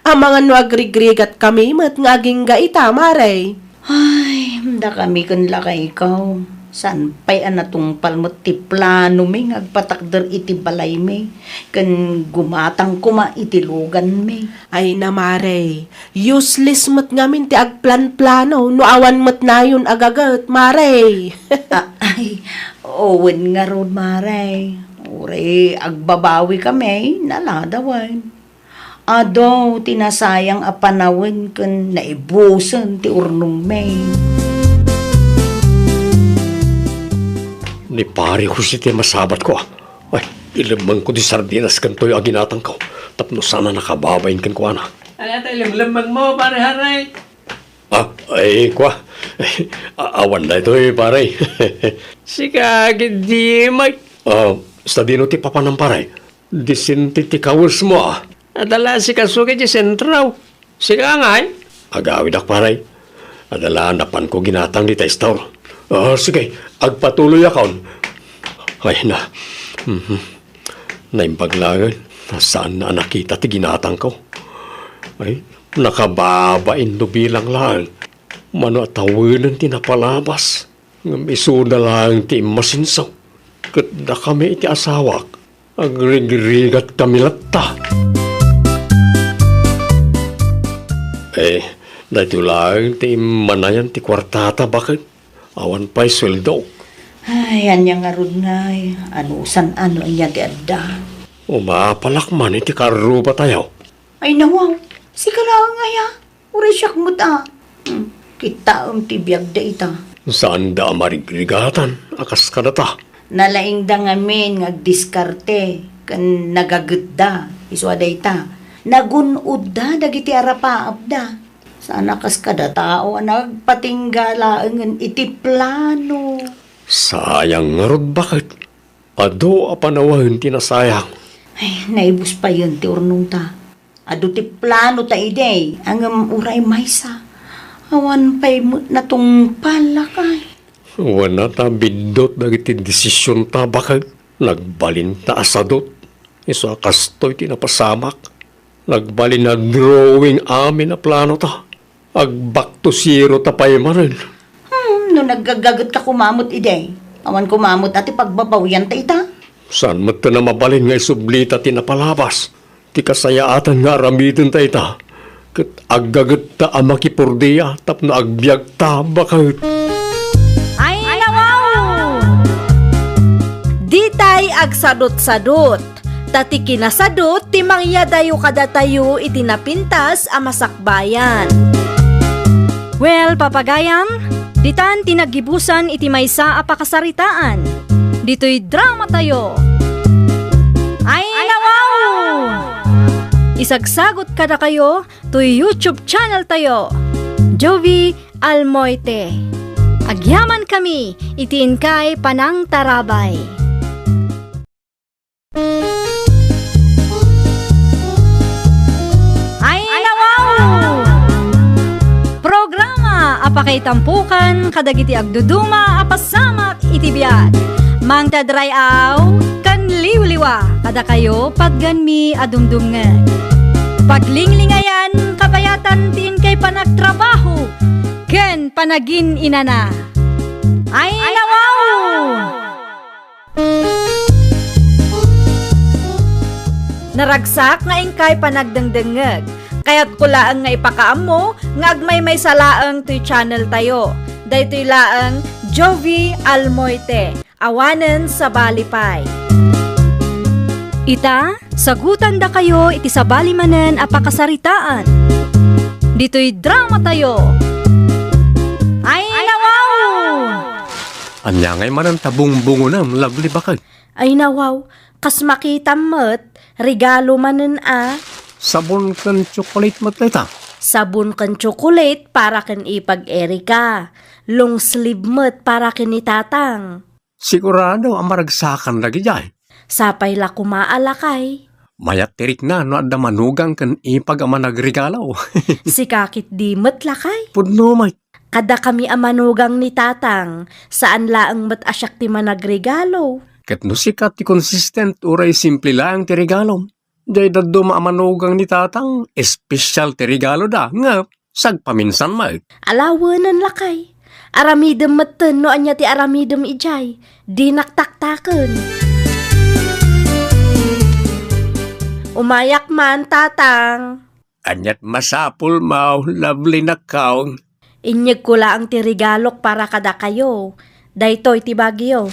Amangan no agrigrigat kami met nga agingga ita, Mare. Ay, dakami ken lakaykaw. Saan pay a natungpal met ti planomi nga agpatakder iti balaymi, ken gumatang koma iti luganmi. Ay na, Mare, useless met ngamin ti agplanplano no awan met nayon a gaget, Mare. Ah, ay, wen ngarud, Mare. Uray agbabawi kami, naladawen. Adu ti nasayang a panawen ken naibusen ti urnongmi. Ni Pare Jose ti masabatko, a. Ay, ilemmengko ti sardinas ken toyo a ginatangko, tapno saan a nakababain kenkuana. Ania ti ilemlemmengmo, Pare Haray? Ah, ay, kua. A-, awan daytoy, pare. Sika, Gidimay. Ah, sadino ti papanam, pare? Disente ti kawesmo, a. Adda la sika sugi ti sentro. Sika ngay? Agawidak, pare. Adda la napanko ginatang dita store. Ah, sige, agpatuloyakon. Ay na. Mhm. Naimbag laeng, saan a nakita ti ginatangko. Ay, nakababain no bilang laeng. Mano a tawenen ti napalabas. Ngem isuda laeng ti immasinso. Ket dakami iti asawak, agrigrigatkami latta. Eh, daytoy laeng ti immanayan ti kuartata, baket? Awan pay sueldok. Ay, ania ngarud ngay? Anusan a no ania ti adda? Umapalak man iti karrubatayo. Ay, nawaw. Sika laeng aya? Uray siak met a. Hmm, kitaem ti biagda ita. Saanda a marigrigatan a kas kadata. Nalaingda ngamin nga agdiskarte ken nagagetda. Isu a dayta, nagun-odda dagiti arapaapda. Saan a kas kada tao a nagpatingga laengen iti plano. Sayang ngarud, baket? Adu a panawen ti nasayang. Ay, naibus payen ti urnongta. Adu ti planota idi, ngem uray maysa. Awan pay met natungpal, lakay. Wen a ta biddut dagiti desisionta, baket? Nagbalinta a sadut. Isu a kastoy ti napasamak. Nagbalin a drawing amin a planota. Ag-back to zero ta pay manen. Hmm, no naggaggagetka koma met idi, awan koma met a ti pagbabawianta ita. Saan met a mabalin nga isublita ti napalabas, ti kasayaatan nga aramidenta ita, ket aggagetta a makipurdia tapno agbiagta, baket? Ay, nawaw! Ditay agsadut-sadut. Ta ti kinasadut ti mangyadayo kadatayo iti napintas a masakbayan. Well, papagayam, ditan ti naggibusan iti maysa a pakasaritaan. Ditoy dramatayo. Ay, nawaw! Isagsagot kadakayo toy YouTube channel tayo, Jovi Almoite. Agyamankami iti inkay panangtarabay. Ay, nawaw! Programa a pakaitampokan kadagiti agduduma a pasamak iti biag. Mangted ray-aw ken liwliwa kadakayo patgenmi a dumdumngeg. Paglinglingayan, kabayatan ti inkay panagtrabaho ken panagin-inana. Ay, nawaw! Naragsak nga inkay panagdengdengngeg. Kayatko laeng nga ipakaammo nga agmaymaysa laeng toy channel tayo. Daytoy laeng Jovi Almoite. Awanen sabali pay. Ita, sagutandakayo iti sabali manen a pakasaritaan. Ditoy drama tayo. Ay, nawaw! Ania ngay manen ta bungbungonem, Lovely, baket? Ay, nawaw, kas makitam met, regalo manen a. Sabon ken tsokolate met dayta? Sabon ken tsokolate para ken ipag Erika. Long sleeve met para ken ni Tatang. Sigurado a maragsakan dagijay. Sapay la koma a lakay. Mayat ti rikna no adda manugang ken ipag a managregalo. Sika ketdi met, lakay. Pudno met. Kadakami a manugang ni Tatang, saan laeng met a siak ti managregalo. Ket no sika ti consistent, uray simple laeng ti regalom, jay dadduma a manugang ni Tatang, espesyal ti regaloda, ngem sagpaminsan met. Alawenen, lakay. Aramidem metten no ania ti aramidem idiay. Dinak taktaken. Umayak man, Tatang. Aniat masapulmo, Lovely, nakkaw? Inyegko laeng ti regalok para kadakayo. Daytoy ti bagyo.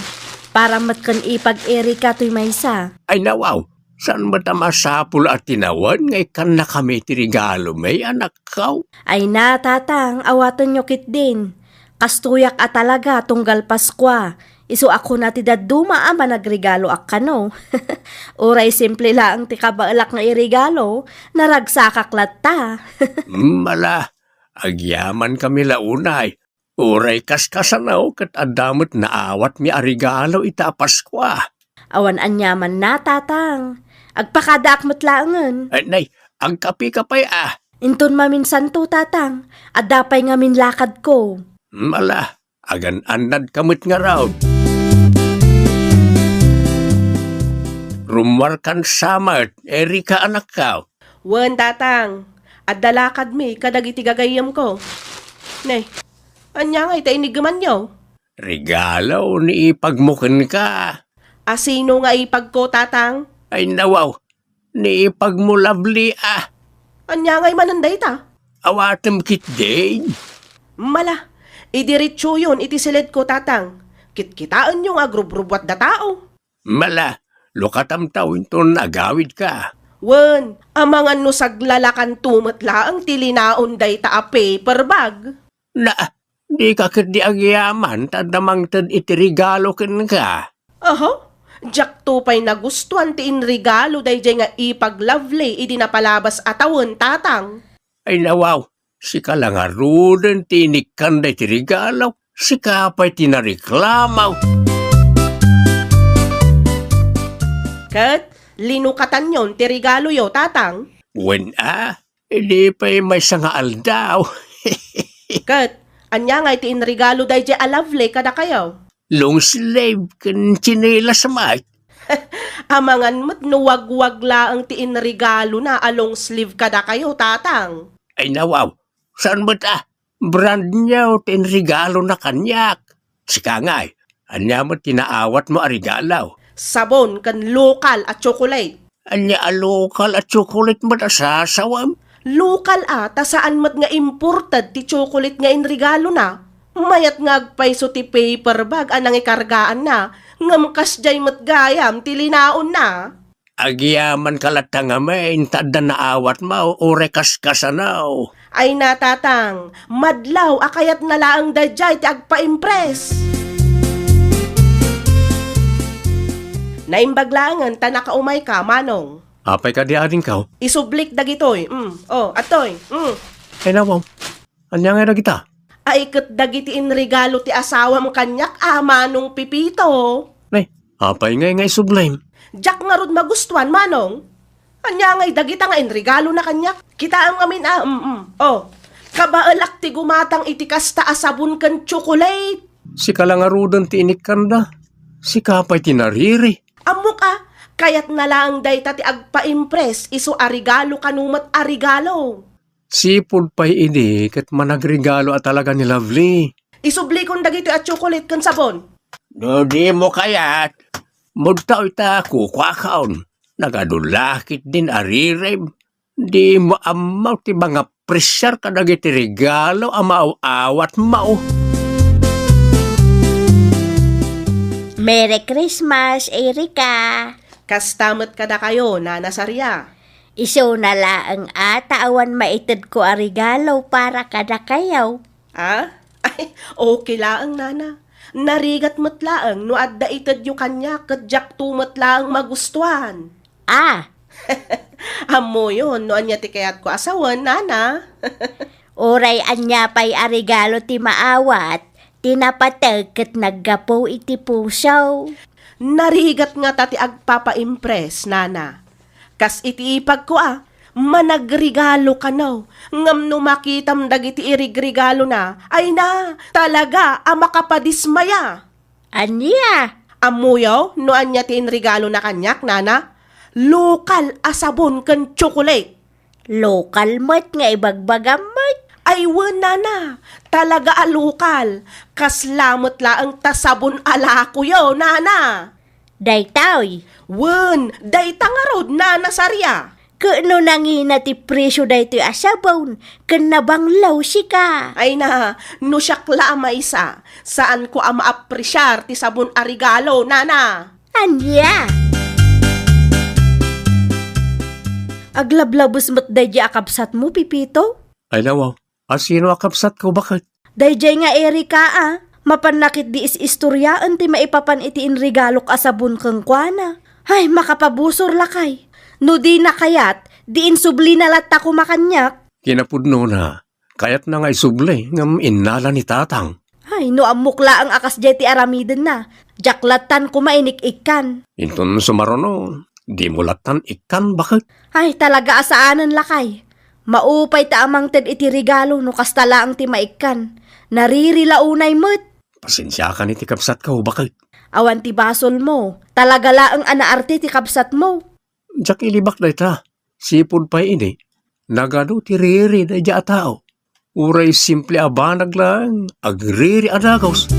Para met ken ipag Erika toy maysa. Ay, nawaw, saan met a masapul a tinawen nga ikkannakami ti regalomi, anakko? Ay na, Tatang, awatenyo ketdin. Kastoyak a talaga tunggal Paskua. Isu a kuna ti dadduma a managregaloak kano. Uray simple laeng ti kabaelak nga iregalo, naragsakak latta. Mala, agyamankami la unay. Uray kaskasano ket adda met naawatmi a regalo ita a Paskua. Awan aniamanna, Tatang. Agpakadaak met laengen. Ay, nay, agkapika pay a. Inton maminsanto, Tatang. Adda pay ngamin lakadko. Mala, agan-annadka met ngarud. Rummuarkan sa met, Erika, anakko. Wen, Tatang. Adda lakadmi kadagiti gagayyemko. Ne, ania ngay ta iniggemanyo? Regalo ni ipagmo kenka. A sino nga ipagko, Tatang? Ay, nawaw, ni ipagmo, Lovely, a. Ania ngay manen dayta? Awatem ketdin. Mala, idiretsoyon iti siledko, Tatang. Kitkitaenyo nga agrubrubuat da tao. Mala, lukatamtaw inton agawidka. Wen, amangan no saglalakanto met laeng ti linaon dayta a paper bag. Na, dika ketdi agyaman ta adda mangted iti regalo kenka. Aha? Diakto pay nagustuan ti inregalo daydiay nga ipag Lovely idi napalabas a tawen, Tatang. Ay, nawaw, sika la ngaruden ti inikkan daytoy regalo, sika pay ti nareklamo. Ket linukatanyon ti regaloyo, Tatang? Wen a, idi pay maysa nga aldaw. Ket ania ngay ti inregalo daydiay a Lovely kadakayo? Long sleeve ken tsinelas met. Amangan met no wagwag laeng ti inregalona a long sleeve kadakayo, Tatang. Ay, nawaw, saan met a, brand new ti inregalona kaniak. Sika ngay, ania met ti naawatmo a regalo? Sabon ken lokal a tsokolate. Ania a lokal a tsokolate met a sasawem? Lokal a, ta saan met nga imported ti tsokolate nga inregalona. Mayat nga agpayso ti paper bag a nangikargaanna, ngem kasdiay met gayam ti linaonna. Agyamanka latta ngamin ta adda naawatmo, uray kaskasano. Ay na, Tatang, madlaw a kayatna laeng daydiay ti agpa-impress. Naimbag laengen ta nakaumayka, Manong. Apay kadi adingko? Isublik dagitoy. Mm. Oh, adtoy. Mm. Ay, nawaw. Ania ngay dagita? Ay, ket dagiti inregalo ti asawam kaniak a Manong Pepito. Nay, apay ngay nga isublim? Diak ngarud magustuan, Manong. Ania ngay dagita nga inregalona kaniak? Kitaem ngamin a, mm, mm. Oh, kabaelak ti gumatang iti kasta a sabon ken tsokolate. Sika la ngaruden ti inikkanda. Sika pay ti nariri. Ammok a, kayatna laeng dayta ti agpa-impress isu a regalo kano met a regalo. Sipud pay idi ket managregalo a talaga ni Lovely. Isublikon dagitoy a tsokolate ken sabon. No dimo kayat, mudto ita kukuakon. Nagadu la ketdin a ririb. Dimo ammo ti mangapresiar kadagiti regalo a maaw-awatmo. Merry Christmas, Erika! Kasta met kadakayo, Nana Saria. Isuna laeng a ta awan maitedko a regalo para kadakayo. Ah? Ay, okay laeng, nana. Narigat met laeng no adda itedyo kaniak ket diakto met laeng magustuan. Ah! Ammoyon no ania ti kayatko a sawen, nana. Uray ania pay a regalo ti maawat, ti napateg ket naggapu iti puso. Narigat ngata ti agpapa-impress, nana. Kas iti ipagko a, managregalo kano, ngem no makitam dagiti irigregalona, ay na, talaga a makapadismaya. Ania? Ammoyo no ania ti inregalona kaniak, nana? Lokal a sabon ken tsokolate. Lokal met nga ibagbagam met. Ay wen, nana, talaga a lokal. Kasla met laeng ta sabon a lakoyo, nana. Daytoy. Wen, dayta ngarud, nana Saria. Ket no nangina ti presio daytoy a sabon, ken nabanglaw sika. Ay na, no siak la a maysa, saanko a maapresiar ti sabon a regalo, nana. Ania? Aglablabes met daydi a kabsatmo, Pipito? Ay, nawaw. A sino a kabsatko, baket? Daydiay nga Erika a, mapanna ketdi is-istoriaen ti maipapan iti inregalok a sabon kenkuana. Ay, makapabusor lakay. No dina kayat, di insublina latta koma kaniak. Kinapudnona, kayatna nga isubli, ngem innala ni tatang. Ay, no ammok laeng a kasdiay ti aramidenna, diak lattan koma inik-ikkan. Inton sumaruno, dimo lattan ikkan, baket? Ay, talaga a saanen lakay. Maupay ta a mangted iti regalo no kasta laeng ti maikkan. Nariri la unay met. Pasensiakan iti kabsatko, baket. Awan ti basolmo. Talaga laeng a naarte ti kabsatmo. Diak ilibak dayta. Sipud pay idi, nagadu ti riri daydiay a tao. Uray simple a banag laeng, agriri a dagus.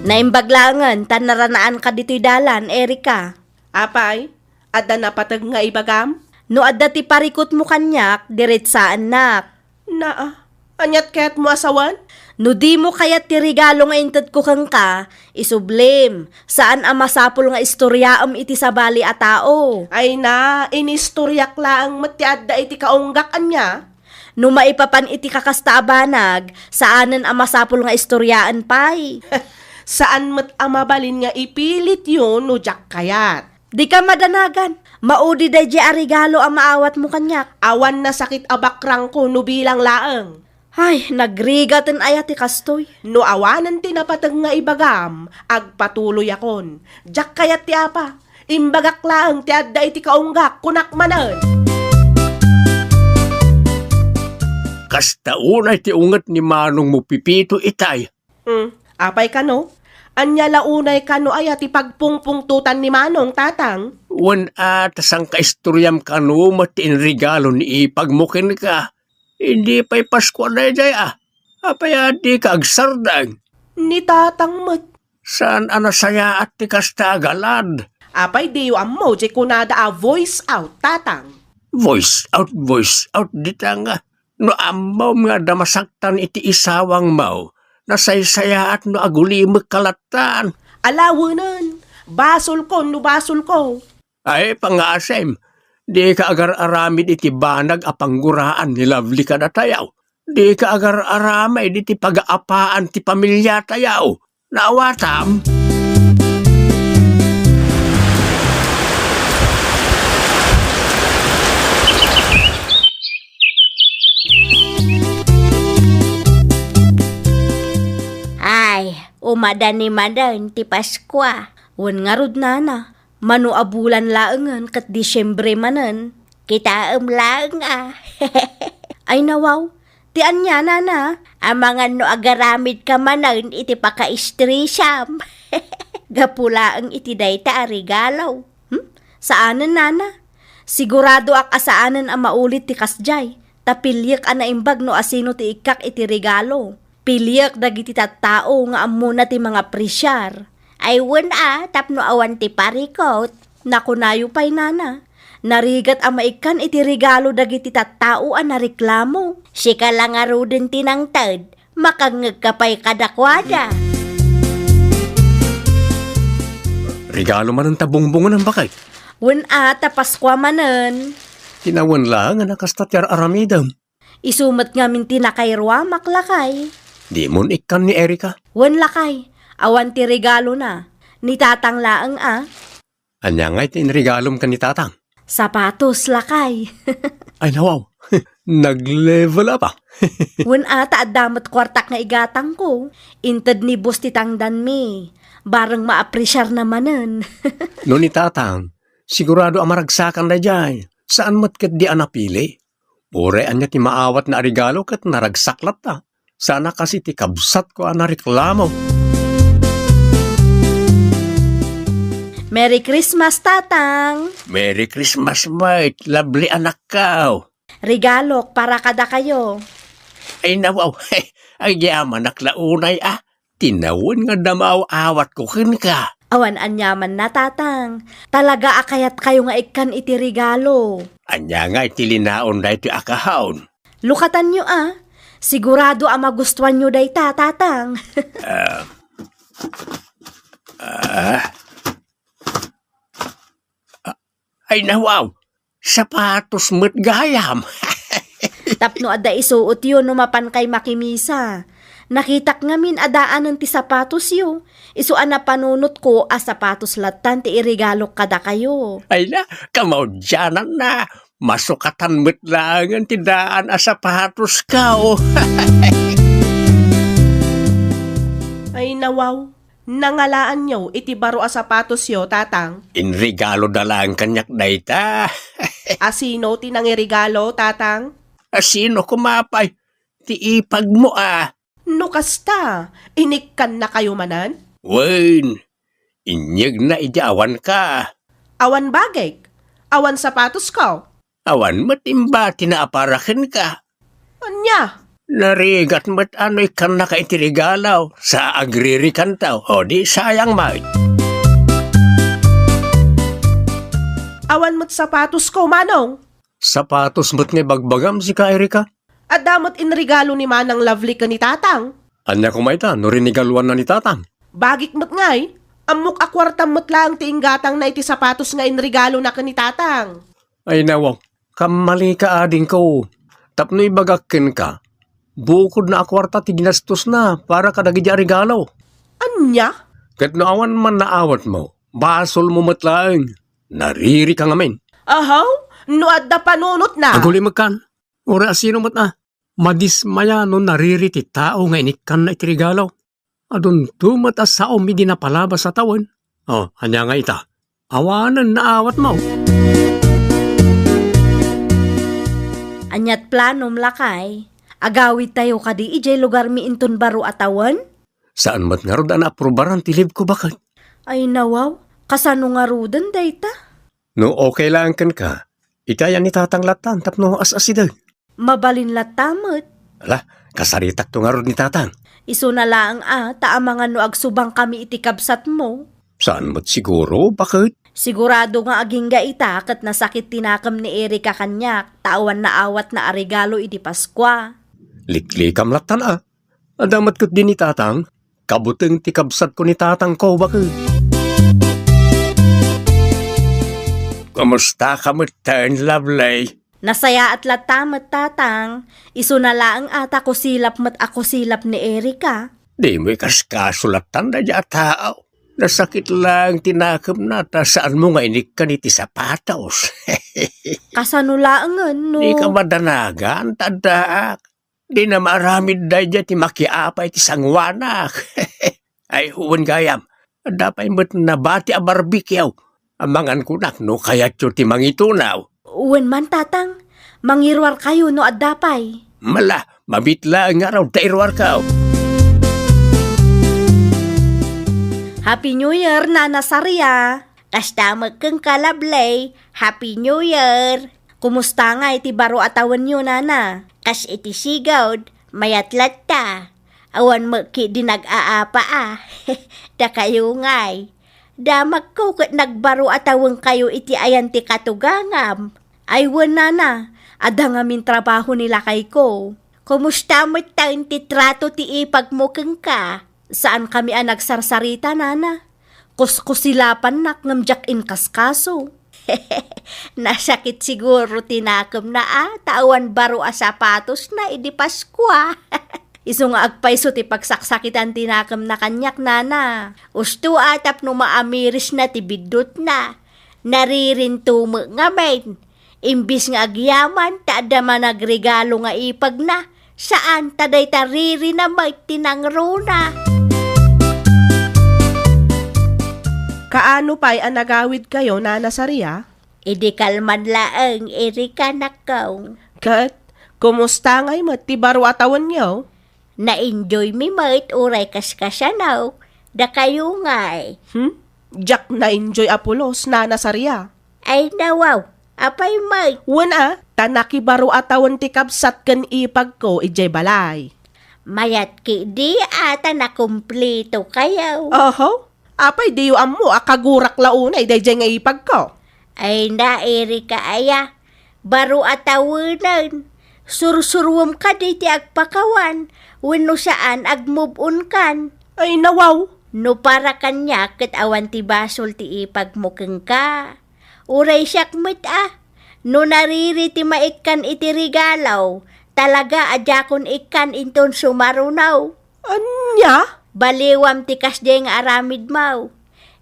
Naimbag laengen ta naranaanka ditoy dalan, Erika. Apay, adda napateg nga ibagam? No adda ti parikutmo kaniak, diretsaennak. Naa, aniat kayatmo a sawen? No dimo kayat ti regalo nga intedko kenka, isublim. Saan a masapul nga istoriaem iti sabali a tao. Ay na, inistoriak laeng met ti adda iti kaunggak, ania? No maipapan iti kakasta a banag, saanen a masapul nga istoriaen pay. Saan met a mabalin nga ipilityo no diak kayat. Dika madanagan. Maudi daydiay a regalo a maawatmo kaniak. Awan nasakit a bakrangko no bilang laeng. Ay, nagrigaten aya ti kastoy? No awanen ti napateg nga ibagam, agpatuloyakon. Diak kayat ti apa. Imbagak laeng ti adda iti kaunggak, kunak manen. Kasta unay ti unget ni manongmo Pipito itay. Hmm, apay kano? Ania la unay kano aya ti pagpungpungtotan ni Manong, Tatang? Wen a, ta sangkaistoriam kano met ti inregalo ni ipagmo kenka. Idi pay Paskua daydiay a. Apay a dika agsardeng? Ni Tatang met. Saan a nasayaat ti kasta a galad? Apay diyo ammo, di kunada a voice out, Tatang? Voice out, voice out, dita nga. No ammom nga adda masaktan iti isawangmo, nasaysayaat no agulimekka lattan. Alawenen, basolko no basolko. Ay, pangasem, dika agar-aramid iti banag a pangguraan ni Lovely kadatayo. Dika agar-aramid iti pagaapaan ti pamiliatayo. Naawatam? Ay, umadani manen ti Paskua. Wen ngarud, nana, mano a bulan laengen ket Disiembre manen. Kitaem laeng a. Ay, nawaw, ti ania, nana? Amangan no agaramidka manen iti pakaistresam. Gapu laeng iti dayta a regalo. Hmm? Saanen, nana? Siguradoak a saanen a maulit ti kasdiay, ta piliek a naimbag no asino ti ikkak iti regalo. Piliek dagiti tattao nga ammona ti mangapresiar. Ay wen a, tapno awan ti parikut. Nakunayo pay, nana. Narigat a maikkan iti regalo dagiti tattao a nareklamo. Sika la ngaruden ti nangted, makangngegka pay kadakuada. Regalo manen ta bungbungen, baket? Wen a, ta Paskua manen. Tinawen laeng a kasta ti ar-aramidem. Isu met ngamin ti nakairuamak, lakay. Dimon ikkan ni Erika? Wen, lakay. Awan ti regalona. Ni Tatang laeng a. Ania ngay ti inregalom ken ni Tatang? Sapatos, lakay. Ay, nawaw. Nag-level up, ah. Wen a, ta adda met kuartak nga igatangko. Inted ni boss ti tangdanmi. Bareng maapresiarna manen. No ni Tatang, sigurado a maragsakan daydiay. Saan met ketdi a napili. Uray ania ti maawatna a regalo ket naragsak latta. Saan a kas iti kabsatko a nareklamo. Merry Christmas, Tatang! Merry Christmas met, lovely anakko! Regalok para kadakayo. Ay, nawaw, agyamanak la unay a. Tinawen nga adda maaw-awatko kenka. Awan aniamanna, Tatang. Talaga a kayatkayo nga ikkan iti regalo. Ania nga iti linaon daytoy a kahaon? Lukatanyo a. Sigurado a magustuanyo dayta, Tatang. Ah. Ah. Ay, nawaw! Sapatos met gayam! Tapno adda isuotyo no mapankay makimisa. Nakitak ngamin a daanen ti sapatosyo. Isu a napanunotko a sapatos lattan ti iregalok kadakayo. Ay na, kamaudiananna. Masukatan met laengen ti daan a sapatosko. Ay, nawaw. Nangalaanyo iti baro a sapatosyo, Tatang? Inregaloda laeng kaniak dayta. A sino ti nangiregalo, Tatang? A sino koma pay? Ti ipagmo a. No kasta, inikkannakayo manen? Wen, inyegna idi awanka. Awan bagik, awan sapatosko. Awan met imbatina a para kenka. Ania? Narigat met a no ikkannaka iti regalo, sa agririkanto, o di sayang met. Awan met sapatosko, Manong. Sapatos met nga ibagbagam, sika, Erika? Adda met inregalo ni Manang Lovely ken ni Tatang. Ania koma ita no rinigaluanna ni Tatang? Bagik met ngay, ammok a kuartam met laeng ti inggatangna iti sapatos nga inregalona ken ni Tatang. Ay, nawaw, kammalika, adingko. Tapno ibagak kenka, bukodna a kuarta ti ginastosna para kadagidi a regalo. Ania? Ket no awan man naawatmo, basolmo met laeng. Naririka ngamin. Ahaw, no adda panunotna. Agulimekkan. Uray a sino met a madismaya no nariri ti tao nga inikkanna iti regalo. Adunto met a saom idi napalabas a tawen. O, ania nga ita? Awanen naawatmo. Aniat planom, lakay? Agawidtayo kadi idiay lugarmi inton baro a tawen? Saan met ngarud a naaprubaran ti leave-ko, baket? Ay, nawaw, kasano ngaruden dayta? No okay laeng kenka, itayan ni Tatang lattan tapno as-asideg. Mabalin latta met. Ala, kasaritakto ngarud ni Tatang. Isuna laeng a, ta amangan no agsubangkami iti kabsatmo. Saan met siguro, baket? Sigurado nga agingga ita ket nasakit ti nakem ni Erika kaniak, ta awan naawatna a regalo idi Paskua. Liklikam lattan a. Adda met ketdi ni Tatang, kabuteng ti kabsatko ni Tatangko, baket. Kumustaka metten, Lovely? Nasayaat latta met, Tatang. Isuna laeng a ta kusilap met a kusilap ni Erika. Dimo ikaskaso lattan daydiay a tao. Nasakit laeng ti nakemna ta saanmo nga inikkan iti sapatos. Kasano laengen no? Dika madanagan, ta addaak. Dina maaramid daydiay ti makiapa iti sangoanak. Ay, wen gayam, adda pay met nabati a barbecue. Amangan kunak no kayatyo ti mangitunaw. Wen man, Tatang, mangiruarkayo no adda pay. Mala, mabit laeng ngarud ta iruarkaw. Happy New Year, Nana Saria! Kasta met kenka, Lovely. Happy New Year! Kumusta ngay ti baro a tawenyo, Nana? Kas iti sigud, mayat latta. Awan met ketdi nag-aapa a. Dakayo ngay. Damagko ket nagbaro a tawenkayo iti ayan ti katugangam. Ay wen, Nana, adda ngamin trabaho ni lakayko. Kumusta metten ti trato ti ipagmo kenka? Saankami a nagsarsarita, Nana. Kuskusilapannak ngem diak inkaskaso. Nasakit siguro ti nakemna a, ta awan baro a sapatosna idi Paskua. Isu nga agpayso ti pagsaksakitan ti nakemna kaniak, nana. Usto a tapno maamirisna ti biddutna. Naririnto met ngamin. Imbis nga agyaman ta adda managregalo nga ipagna, saan ta dayta ririna met ti nangruna. Kaano pay a nagawidkayo, Nana Saria? Idi kalman laeng, Erika, nakkaw. Ket, kumusta ngay met ti baro a tawenyo? Na-enjoy mi met uray kaskasano, dakayo ngay. Hmm? Diak na-enjoy a pulos, Nana Saria. Ay, nawaw, apay met? Wen a, ta nakibaro a tawen ti kabsat ken ipagko idiay balay. Mayat ketdi a ta nakumpletokayo. Oho, apay diyo ammo a kagurak la unay daydiay nga ipagko? Ay, na, Erika, aya, baro a tawenen. Sursuruem kadi ti agpakawan, wenno saan, agmove-on kan. Ay, nawaw. No para kaniak ket awan ti basol ti ipagmo kenka. Uray siak met a, no nariri ti maikkan iti regalo, talaga a diakon ikkan inton sumaruno. Ania? Baliwam ti kasdiay nga aramidmo.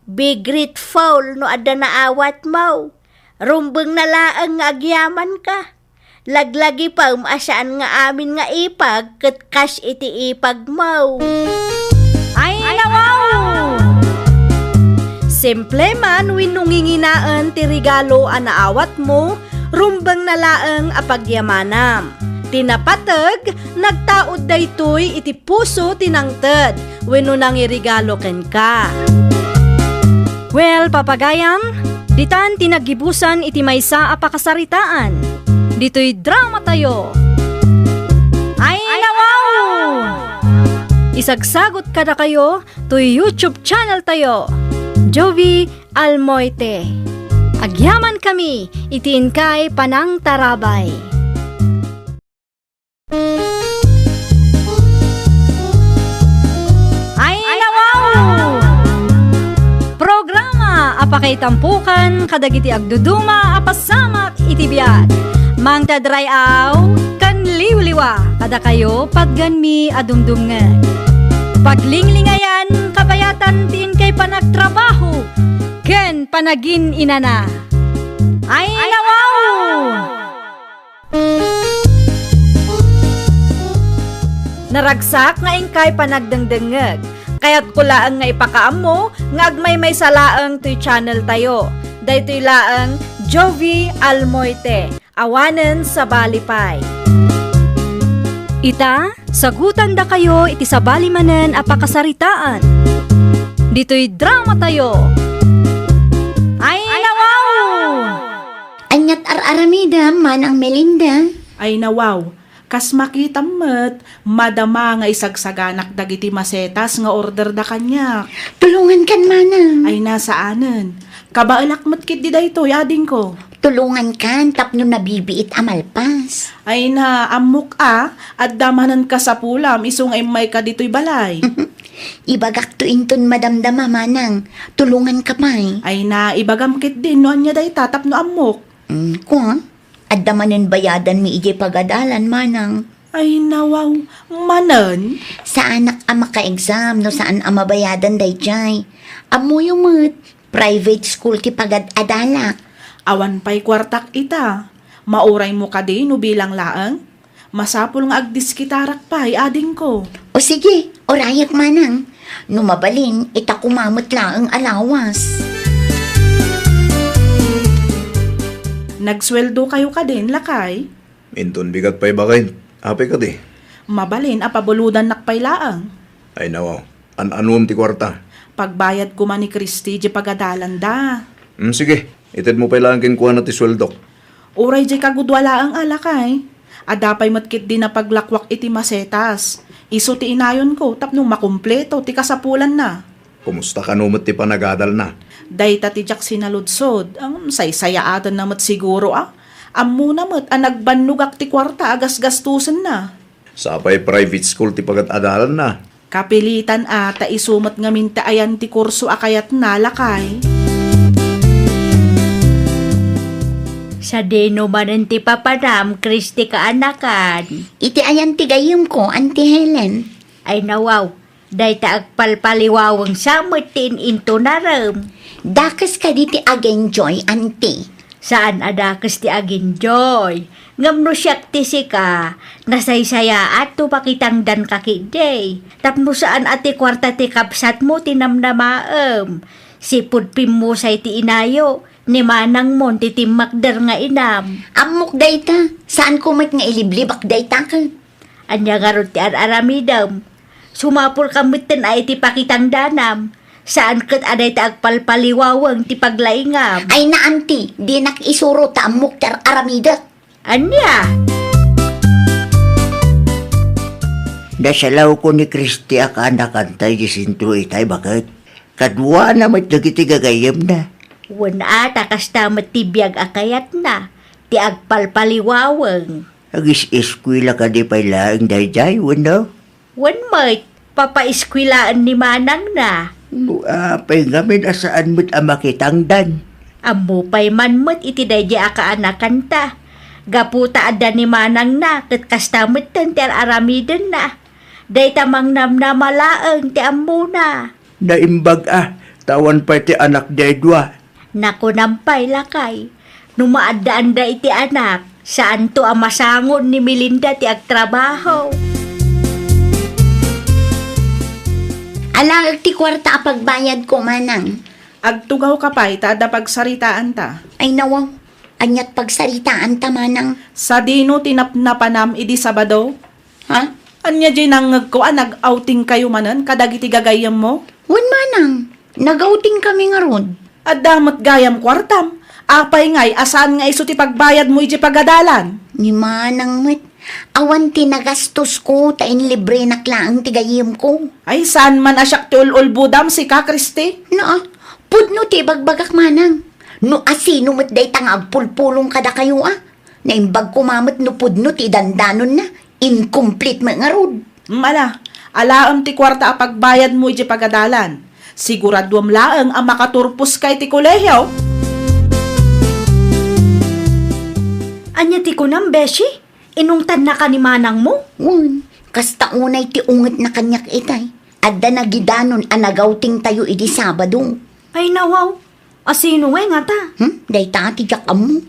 Be grateful no adda naawatmo. Rumbengna laeng nga agyamanka. Laglagipem a saan nga amin nga ipag ket kas iti ipagmo. Ay, nawaw! Simple man wenno nginginaen ti regalo a naawatmo, rumbengna laeng a pagyamanam. Ti napateg, nagtaud daytoy iti puso ti nangted wenno nangiregalo kenka. Well, papagayam, ditan ti naggibusan iti maysa a pakasaritaan. Ditoy dramatayo. Ay, nawaw! Isagsagot kadakayo toy YouTube channel tayo, Jovi Almoite. Agyamankami iti inkay panangtarabay. Ay, nawaw! Programa a pakaitampokan kadagiti agduduma a pasamak iti biag. Mangted ray-aw ken liwliwa kadakayo patgenmi a dumdumngeg. Paglinglingayan, kabayatan ti inkay panagtrabaho ken panagin-inana. Ay, nawaw! Naragsak nga inkay panagdengdengngeg. Kayatko laeng nga ipakaammo nga agmaymaysa laeng toy channel tayo. Daytoy laeng Jovi Almoite. Awanen sabali pay. Ita, sagutandakayo iti sabali manen a pakasaritaan. Ditoy dramatayo. Ay, nawaw! Ania't ar-aramidem, Manang Melinda? Ay, nawaw. Kas makitam met, madama nga isagsaganak dagiti masetas nga orderda kaniak. Tulongankan, Manang. Ay, na, saanen. Kabaelak met ketdi daytoy, adingko. Tulongankan tapno nabibiit a malpas. Ay na, ammok a, adda manen kasapulam isu nga immayka ditoy balay. Ibagakto inton madamdama, Manang. Tulonganka pay. Ay na, ibagam ketdin no ania dayta tapno ammok. Mm, kua, adda manen bayadanmi idiay pagadalan, Manang. Ay, nawaw, manen? Saanak a maka-exam no saan a mabayadan daydiay. Ammoyo met, private school ti pagad-adalak. Awan pay kuartak ita. Mauraymo kadi no bilang laeng? Masapul nga agdiskitarak pay, adingko. O sige, urayak, Manang. No mabalin, ita koma met laeng a lawas. Nagsueldokayo kadin, lakay? Inton bigat pay baket, apay kadi? Mabalin a pabulodannak pay laeng. Ay, nawaw. An-anuem ti kuarta? Pagbayad koma ni Christy di pagadalanda. Mm, sige, itedmo pay laeng kenkuana ti sueldok. Uray diay kagudua laeng a, lakay. Adda pay met ketdi napaglakuak iti masetas. Isu ti inayonko tapno makumpleto ti kasapulanna. Kumusta kano met ti panagadalna? Dayta ti diak sinaludsod, ngem saysayaatenna met siguro a. Ammona met a nagbannogak ti kuarta a gasgastosenna. Sapay private school ti pagad-adalanna. Kapilitan a, ta isu met ngamin ti ayan ti kurso a kayatna, lakay. Sadino manen ti papanam, Kristi kaanakan? Iti ayan ti gayyemko, Auntie Helen. Ay nawaw, dayta agpalpaliwaweng sa met ti in-intunarem. Dakes kadi ti agenjoy, Auntie? Saan a dakes ti agenjoy. Ngem no siak ti sika, nasaysayaat no pakitangdanka ketdi. Tapno saan a ti kuarta ti kabsatmo ti namnamaem. Sipud pimmusay ti inayo, ni manangmon ti timmakder nga inam. Ammok dayta, saanko met nga iliblibak dayta ket. Ania ngarud ti ar-aramidem? Sumapulka metten a iti pakitangdanam. Saan ket a dayta agpalpaliwaweng ti paglaingam. Ay na, Auntie, dinak isuro ta ammok ti ar-aramidek. Ania? Nasalawko ni Kristi a kaanakanta iti sentro itay, baket. Kaduana met dagiti gagayyemna. Wen a, ta kasta met ti biag a kayatna, ti agpalpaliwaweng. Agis-eskuela kadi pay laeng daydiay, wenno? Wen met, papaeskuelaen ni manangna. No apay ngamin a saan met a makitangdan? Ammo pay man met iti daydiay a kaanakanta. Gapu ta adda ni manangna ket kasta metten ti ar-aramidenna. Dayta mangnamnama laeng ti ammona. Naimbag a, ta awan pay ti anakdiay dua. Nakunam pay, lakay, no maaddaanda iti anak, saanto a masangon ni Melinda ti agtrabaho. Alaek ti kuarta a pagbayadko, manang. Agtugawka pay ta adda pagsaritaanta. Ay nawaw, aniat pagsaritaanta, manang? Sadino ti napnapanam idi Sabado? Ha? Ania diay nangngegko a nag-outingkayo manen kadagiti gagayyemmo? Wen manang, nag-outingkami ngarud. Adda met gayam kuartam. Apay ngay a saan nga isu ti pagbayadmo idiay pagadalan? Ni manang met, awan ti nagastosko ta inlibrenak laeng ti gayyemko. Ay, saan man a siak ti ul-ulbodam, sika, Kristi? Naa, pudno ti ibagbagak, manang. No asino met dayta nga agpulpulong kadakayo a? Naimbag koma met no pudno ti dandanonna, incomplete met ngarud. Mm, ala, alaem ti kuarta a pagbayadmo idiay pagadalan. Siguraduem laeng a makaturposka iti kolehio. Ania ti kunam, Beshi? Inungtannaka ni manangmo? Wen, kasta unay ti ungetna kaniak itay. Adda nagidanon a nag-outingtayo idi Sabado. Ay, nawaw. Asino ngay ngata? Hmm? Dayta ti diak ammo.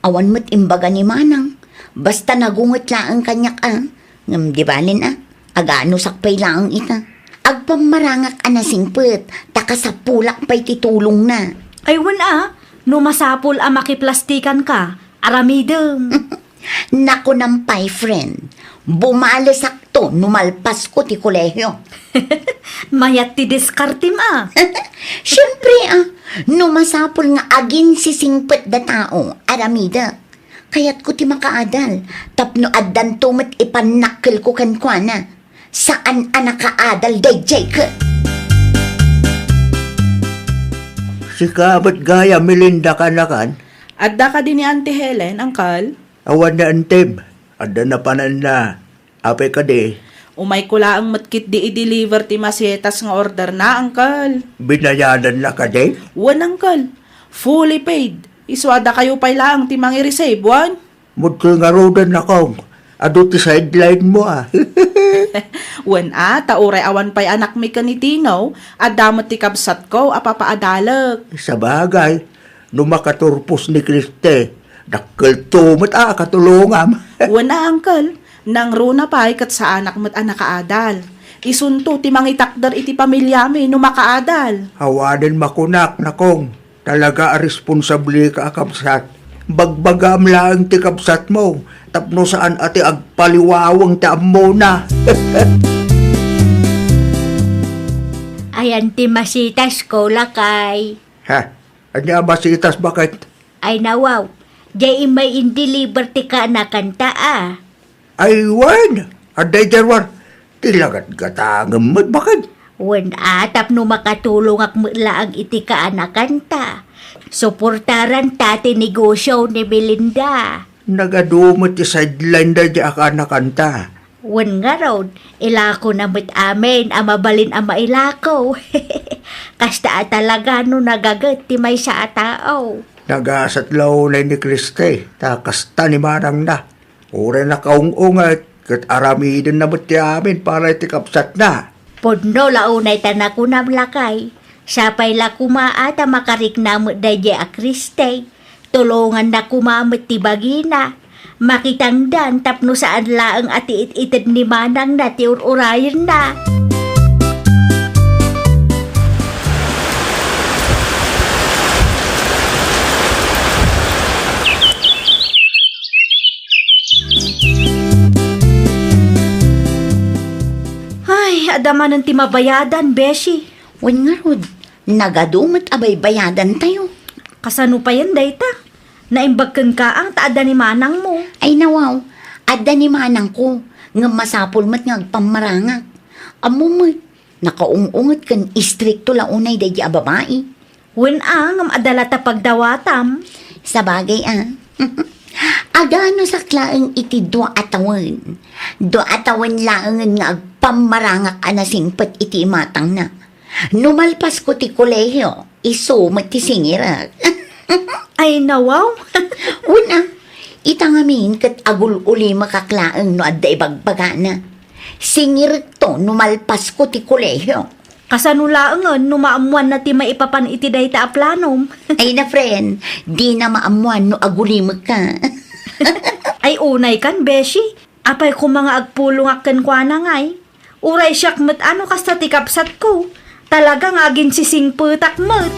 Awan met imbaga ni manang. Basta nagunget laeng kaniak a. Ngem di balen a. Aganusak pay laeng ita. Agpammarangak a nasingpet, ta kasapulak pay ti tulongna. Ay, wen a. No masapul a makiplastikanka, aramidem. Nakunam pay, friend, bumalesakto no malpasko ti kolehio. Mayat ti diskartem a. Siempre a, no masapul nga aginsisingpet da tao, aramidek. Kayatko ti makaadal, tapno addanto met ipannakkelko kenkuana. Saan a nakaadal daydiay ket. Sika met gayam, Melinda, kaanakan? Adda kadi ni Auntie Helen, Uncle? Awan ni Antem. Adda napananna. Apay kadi? Umayko laeng met ketdi i-deliver ti masetas nga orderna, Uncle. Binayadanna kadi? Wen, Uncle. Fully paid. Isu a dakayo pay laeng ti mangi-receive, wen? Mudko ngaruden, Nakong. Adu ti sideline mo, a. Wen a, ta uray awan pay anakmi ken ni Tino, adda met ti kabsatko a papaadalek. Sabagay, no makaturpos ni Kriste, dakkelto met a katulongam. Wen a, Uncle. Nangruna pay ket saanak met a nakaadal. Isunto ti mangitakder iti pamiliami no makaadal. Awanen makunak, Nakong. Talaga a responsableka a kabsat. Bagbagam laeng ti kabsatmo tapno saan a ti agpaliwaweng ti ammona. Ayan ti masitasko, lakay. Ha? Ania a masitas, baket? Ay nawaw, diay immay in-deliver ti kaanakanta a. Ay wen, adda idiay ruar. Ti lagatgatangem met, baket. Wen a, tapno makatulongak met laeng iti kaanakanta. Suportaranta ti negosio ni Melinda. Nagadu met ti sideline daydiay a kaanakanta. Wen ngarud, ilakona met amin a mabalin a mailako. Kasta a talaga no nagaget ti maysa a tao. Nagasat la unay ni Kriste, ta kasta ni manangna. Uray nakaung-unget, ket aramidenna met ti amin para iti kabsatna. Pudno la unay ta nakunam, lakay. Sapay la koma a ta makarikna met daydiay a Kriste. Tulonganna koma met ti bagina. Makitangdan tapno saan laeng a ti it-ited ni manangna ti ur-urayenna. Ay, adda manen ti mabayadan, beshi. Wen ngarud, nagadu met a baybayadantayo. Kasano payen dayta? Naimbag kenka ang ta adda ni manangmo. Ay, nawaw, adda ni manangko, ngem masapul met nga agpammarangak. Ammo met, nakaung-unget ken istrikto la unay daydi a babai. Wen a, ngem adda la ta pagdawatam. Sabagay a. Aganusak laeng iti dua a tawen. Dua a tawen laengen nga agpammarangak a nasingpet iti imatangna. No malpasko ti kolehio, isu met ti singirek. Ay, nawaw. Wen a, ita ngamin ket agul-ulimakak laeng no adda ibagbagana. Singirekto no malpasko ti kolehio. Kasano laengen no maammoanna ti maipapan iti dayta a planom? Ay na, friend, dina maammoan no agulimekka. Ay, unay kan, beshi. Apay koma nga agpulongak kenkuana ngay? Uray siak met a no kasta ti kabsatko. Talaga nga aginsisingpetak met.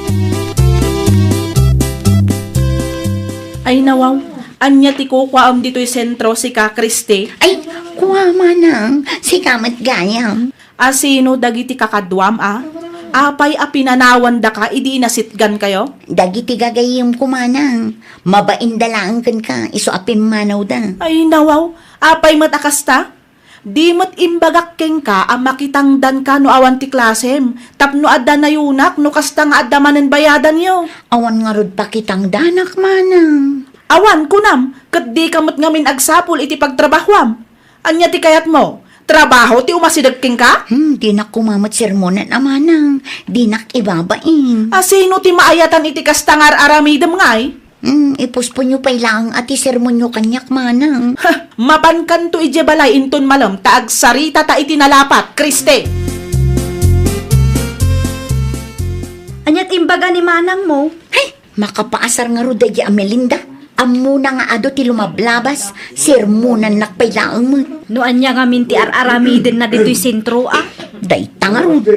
Ay, nawaw, ania ti kukuaem ditoy sentro, sika, Kristi? Ay, kua, manang, sika met gayam. A sino dagiti kakaduam a? Apay a pinanawandaka idi inasitgankayo? Dagiti gagayyemko, manang. Mabainda laeng kenka, isu a pimmanawda. Ay, nawaw, apay met a kasta? Di met imbagak kenka a makitangdanka no awan ti klasem, tapno adda nayunak no kasta nga adda manen bayadanyo. Awan ngarud pakitangdanak, manang. Awan, kunam, ket dika met ngamin agsapul iti pagtrabahoam. Ania ti kayatmo? Trabaho ti umasideg kenka? Hmm, dinak koma met sermonan a, manang. Dinak ibabain. A sino ti maayatan iti kasta nga ar-aramidem ngay? Hmm, ipusponyo pay laeng a ti sermonyo kaniak, manang. Ha! Mapankanto idiay balay inton malem ta agsaritata iti nalapat, Kristi! Ania ti imbaga ni manangmo? Hay! Makapaasar ngarud daydi a Melinda. Ammona nga adu ti lumablabas, sermonannak pay laeng met. No ania ngamin ti ar-aramidenna ditoy sentro a? Dayta ngarud.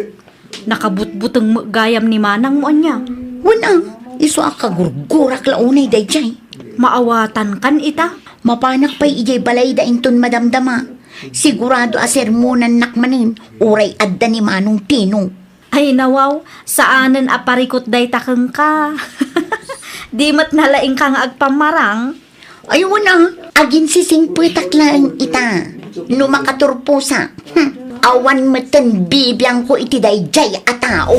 Nakabutbuteng met gayam ni manangmo ania? Wen a, isu a kagurgurak la unay daydiay. Maawatankan ita? Mapanak pay idiay balayda inton madamdama. Sigurado a sermonannak manen, uray adda ni Manong Tino. Ay, nawaw, saanen a parikut dayta kenka. Di met nalaingka nga agpammarang? Ay, wen a, aginsisingpetak laeng ita. No makaturposak, hmm, awan metten bibiangko iti daydiay a tao.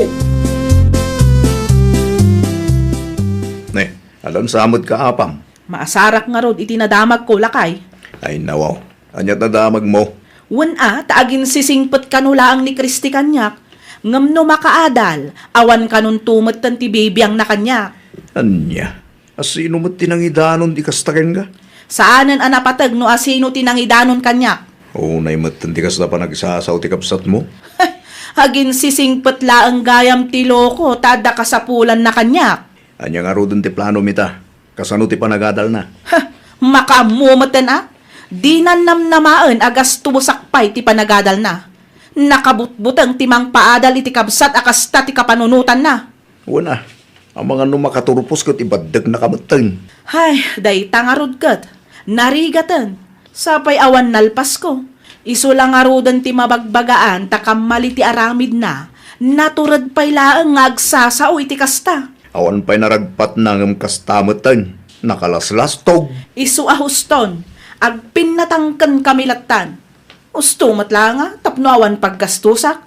Ne, alansa met ka, apam? Maasarak ngarud iti nadamagko, lakay. Ay, nawaw. Ania ti nadamagmo? Wen a, ta aginsisingpet kano laeng ni Kristi kaniak, ngem no makaadal, awan kanonto metten ti bibiangna kaniak. Ania? A sino met ti nangidanon ti kasta kenka? Saanen a napateg no a sino ti nangidanon kaniak. Unay metten ti kasta panagsasao ti kabsatmo? Aginsisingpet laeng gayam ti loko ta adda kasapulanna kaniak. Ania ngaruden ti planom ita? Kasano ti panagadalna? Ha! Makaammo metten a? Dinan namnamaen a gastosak pay ti panagadalna. Nakabutbuteng ti mangpaadal iti kabsat a kasta ti kapanunotanna. Wen a, amangan no makaturpos ket ibaddeknaka metten. Hay, dayta ngarud ket narigaten. Sapay awan nalpasko. Isu la ngaruden ti mabagbagaan ta kammali ti aramidna. Natured pay laeng nga agsasao iti kasta. Awan pay naragpatna ngem kasta metten. Nakalaslastog. Isu a huston, agpinnatangkenkami lattan. Usto met la nga tapno awan paggastosak.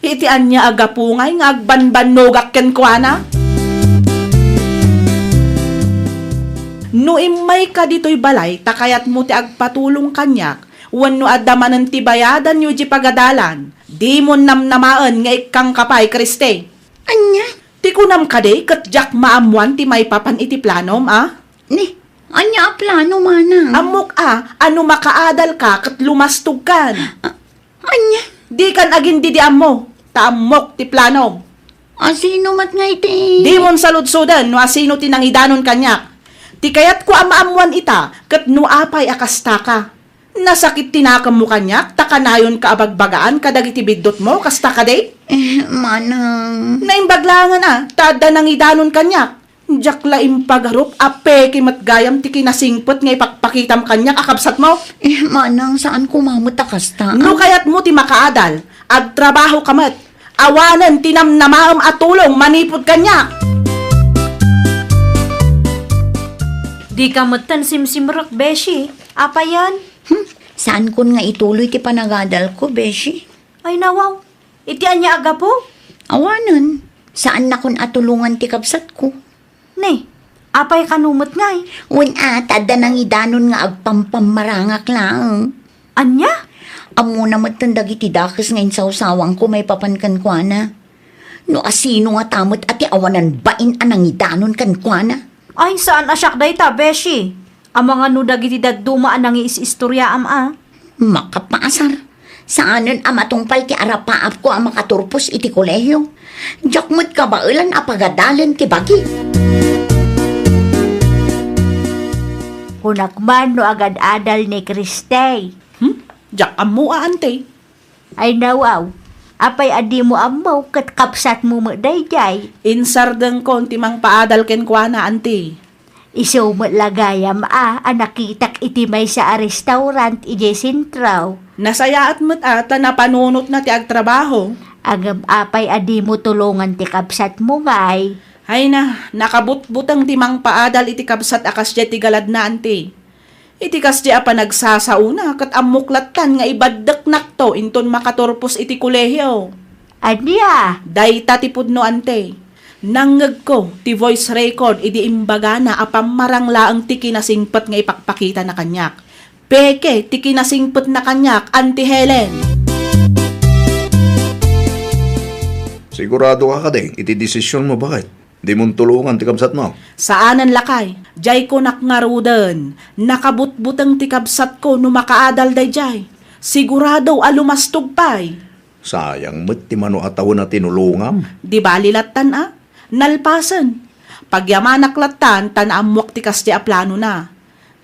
Iti ania a gapu ngay nga agbanbannogak kenkuana? No immayka ditoy balay ta kayatmo ti agpatulong kaniak, wenno adda manen ti bayadanyo iti pagadalan, dimon namnamaen nga ikkangka pay, Kristi. Ania? Ti kunam kadi ket diak maammoan ti maipapan iti planom, a? Ni, ania a plano, manang? Ammok a, a no makaadalka ket lumastogkan. A-, ania? Dikan agin-didiammo, ta ammok ti planom. Asino met ngay ti Dimon saludsoden no asino ti nangidanon kaniak. Ti kayatko a maammoan ita, ket no apay a kastaka. Nasakit ti nakemmo kaniak, ta kanayonka a bagbagaan kadagiti biddutmo, kasta kadi? Eh, manang. Naimbag laengen a, ta adda nangidanon kaniak. Diak la impagarup a peke met gayam ti kinasingpet nga ipakpakitam kaniak a kabsatmo. Eh, manang, saan koma met a kasta. No kayatmo ti makaadal, agtrabahoka met. Awanen ti namnamaem a tulong manipud kaniak. Dika metten simsimrek, beshi. Apayen? Hmm, saankon nga ituloy ti panagadalko, beshi. Ay, nawaw. Iti ania a gapu? Awanen, saannakon a tulongan ti kabsatko. Ni, apay kano met ngay? Wen a, ta adda nangidanon nga agpampammarangak laeng. Ania? Ammona metten dagiti dakes nga insawsawangko maipapan kenkuana. No asino ngata met a ti awanan bain a nangidanon kenkuana? Ay, saan a siak dayta, beshi. Amangan no dagiti dadduma a nangiis-istoriaam a. Makapaasar. Saanen a matungpal ti arapaapko a makaturpos iti kolehio. Diak met kabaelan a pagadalen ti bagi. Kunak man no agad-adal ni Kristay. Hmm? Diak ammo a, ante. Ay, nawaw. Apay a dimo ammo ket kabsatmo met daydiay? Insardengkon ti mangpaadal kenkuana, anti. Isu met la gayam a, a nakitak iti maysa a restaurant idiay sentro. Nasayaat met a ta napanunotna ti agtrabaho. Ngem apay a dimo tulongan ti kabsatmo ngay? Ay na, nakabutbuteng ti mangpaadal iti kabsat a kasdiay ti galadna, anti. Iti kasdi a panagsasaona, ket ammok lattan nga ibaddeknakto inton makaturpos iti kolehio. Ania? Dayta ti pudno, ante. Nangngegko ti voice record idi imbagana a pammarang laeng ti kinasingpet nga ipakpakitana kaniak. Peke ti kinasingpetna kaniak, Anti Helen. Sigurado ka kadi iti desisionmo, baket? Dimon tulongan ti kabsatmo? Saanen, lakay. Diay kunak ngaruden, nakabutbuteng ti kabsatko no makaadal daydiay. Sigurado a lumastog pay. Sayang met ti mano a tawen a tinulongam. Di bali lattan a. Nalpasen. Pagyamanak lattan ta naammoak ti kasdi a planona.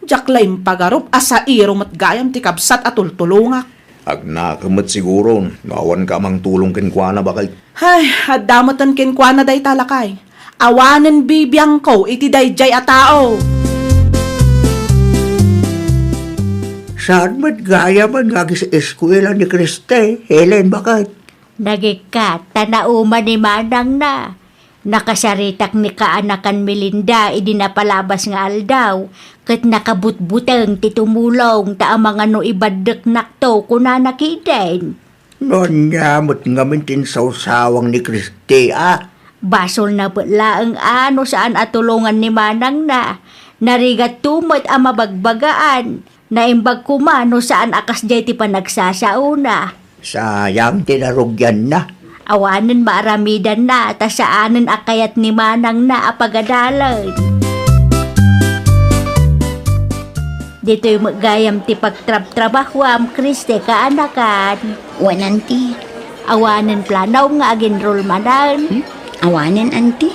Diak la impagarup a sairo met gayam ti kabsat a tultulongak. Agnakem met siguro no awanka a mangtulong kenkuana, baket. Hay, adda meten kenkuana dayta, lakay. Awanen bibiangko iti daydiay a tao. Saan met gayam nga agis-eskuela ni Kriste, Helen, baket? Nagikkat, ta nauma ni manangna. Nakasaritak ni kaanakan Melinda idi napalabas nga aldaw, ket nakabutbuteng ti tumulong ta amangan no ibaddeknakto, kunana kiden. No ania met ngamin ti insawsawang ni Kriste a? Basolna met laeng a no saan a tulongan ni manangna. Narigatto met a mabagbagaan. Naimbag koma no saan a kasdiay ti panagsasaona. Sayang ti narugianna. Awanen maaramidanna ta saanen a kayat ni manangna a pagadalen. Ditoy met gayam ti pagtrabtrabahuam, Kriste, kaanakan. Wen, anti. Awanen plano nga ag-enroll manen? Hmm? Awanen, anti.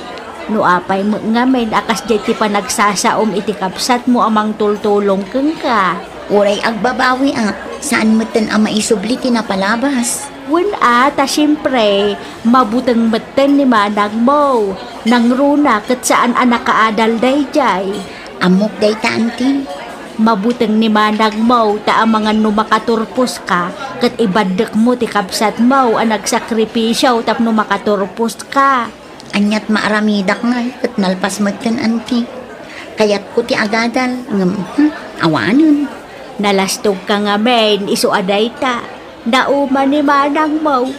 No apay met ngamin a kasdiay ti panagsasaom iti kabsatmo a mangtultulong kenka? Uray agbabawi a, saan metten a maisubli ti napalabas. Wen a, ta siempre, mabuteng metten ni manangmo. Nangruna ket saan a nakaadal daydiay. Ammok dayta, anti. Mabuteng ni manangmo, ta amangan no makaturposka, ket ibaddekmo ti kabsatmo a nagsakripisio tapno makaturposka. Aniat maaramidak ngay ket nalpas metten, anti. Kayatko ti agadal, ngem, hmm, awanen. Nalastogka ngamin, isu a dayta. Nauma ni manangmo.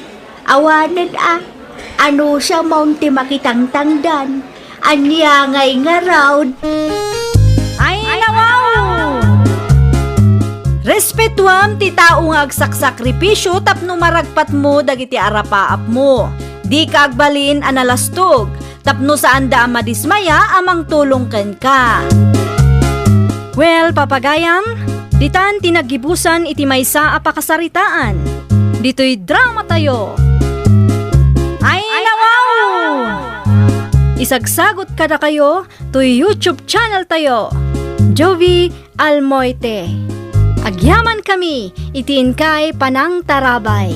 Awanen a, anusamon ti makitangtangdan. Ania ngay ngarud? Ay, nawaw! Respetuam ti tao nga agsaksakripisio tapno maragpatmo dagiti arapaapmo. Dika agbalin a nalastog. tapno saanda a madismaya a mangtulong kenka. Well, papagayam, ditan ti naggibusan iti maysa a pakasaritaan. Ditoy drama tayo. Ay, nawaw! Isagsagot kadakayo toy YouTube channel tayo, Jovie Almoite. Agyaman kami iti inkay panangtarabay.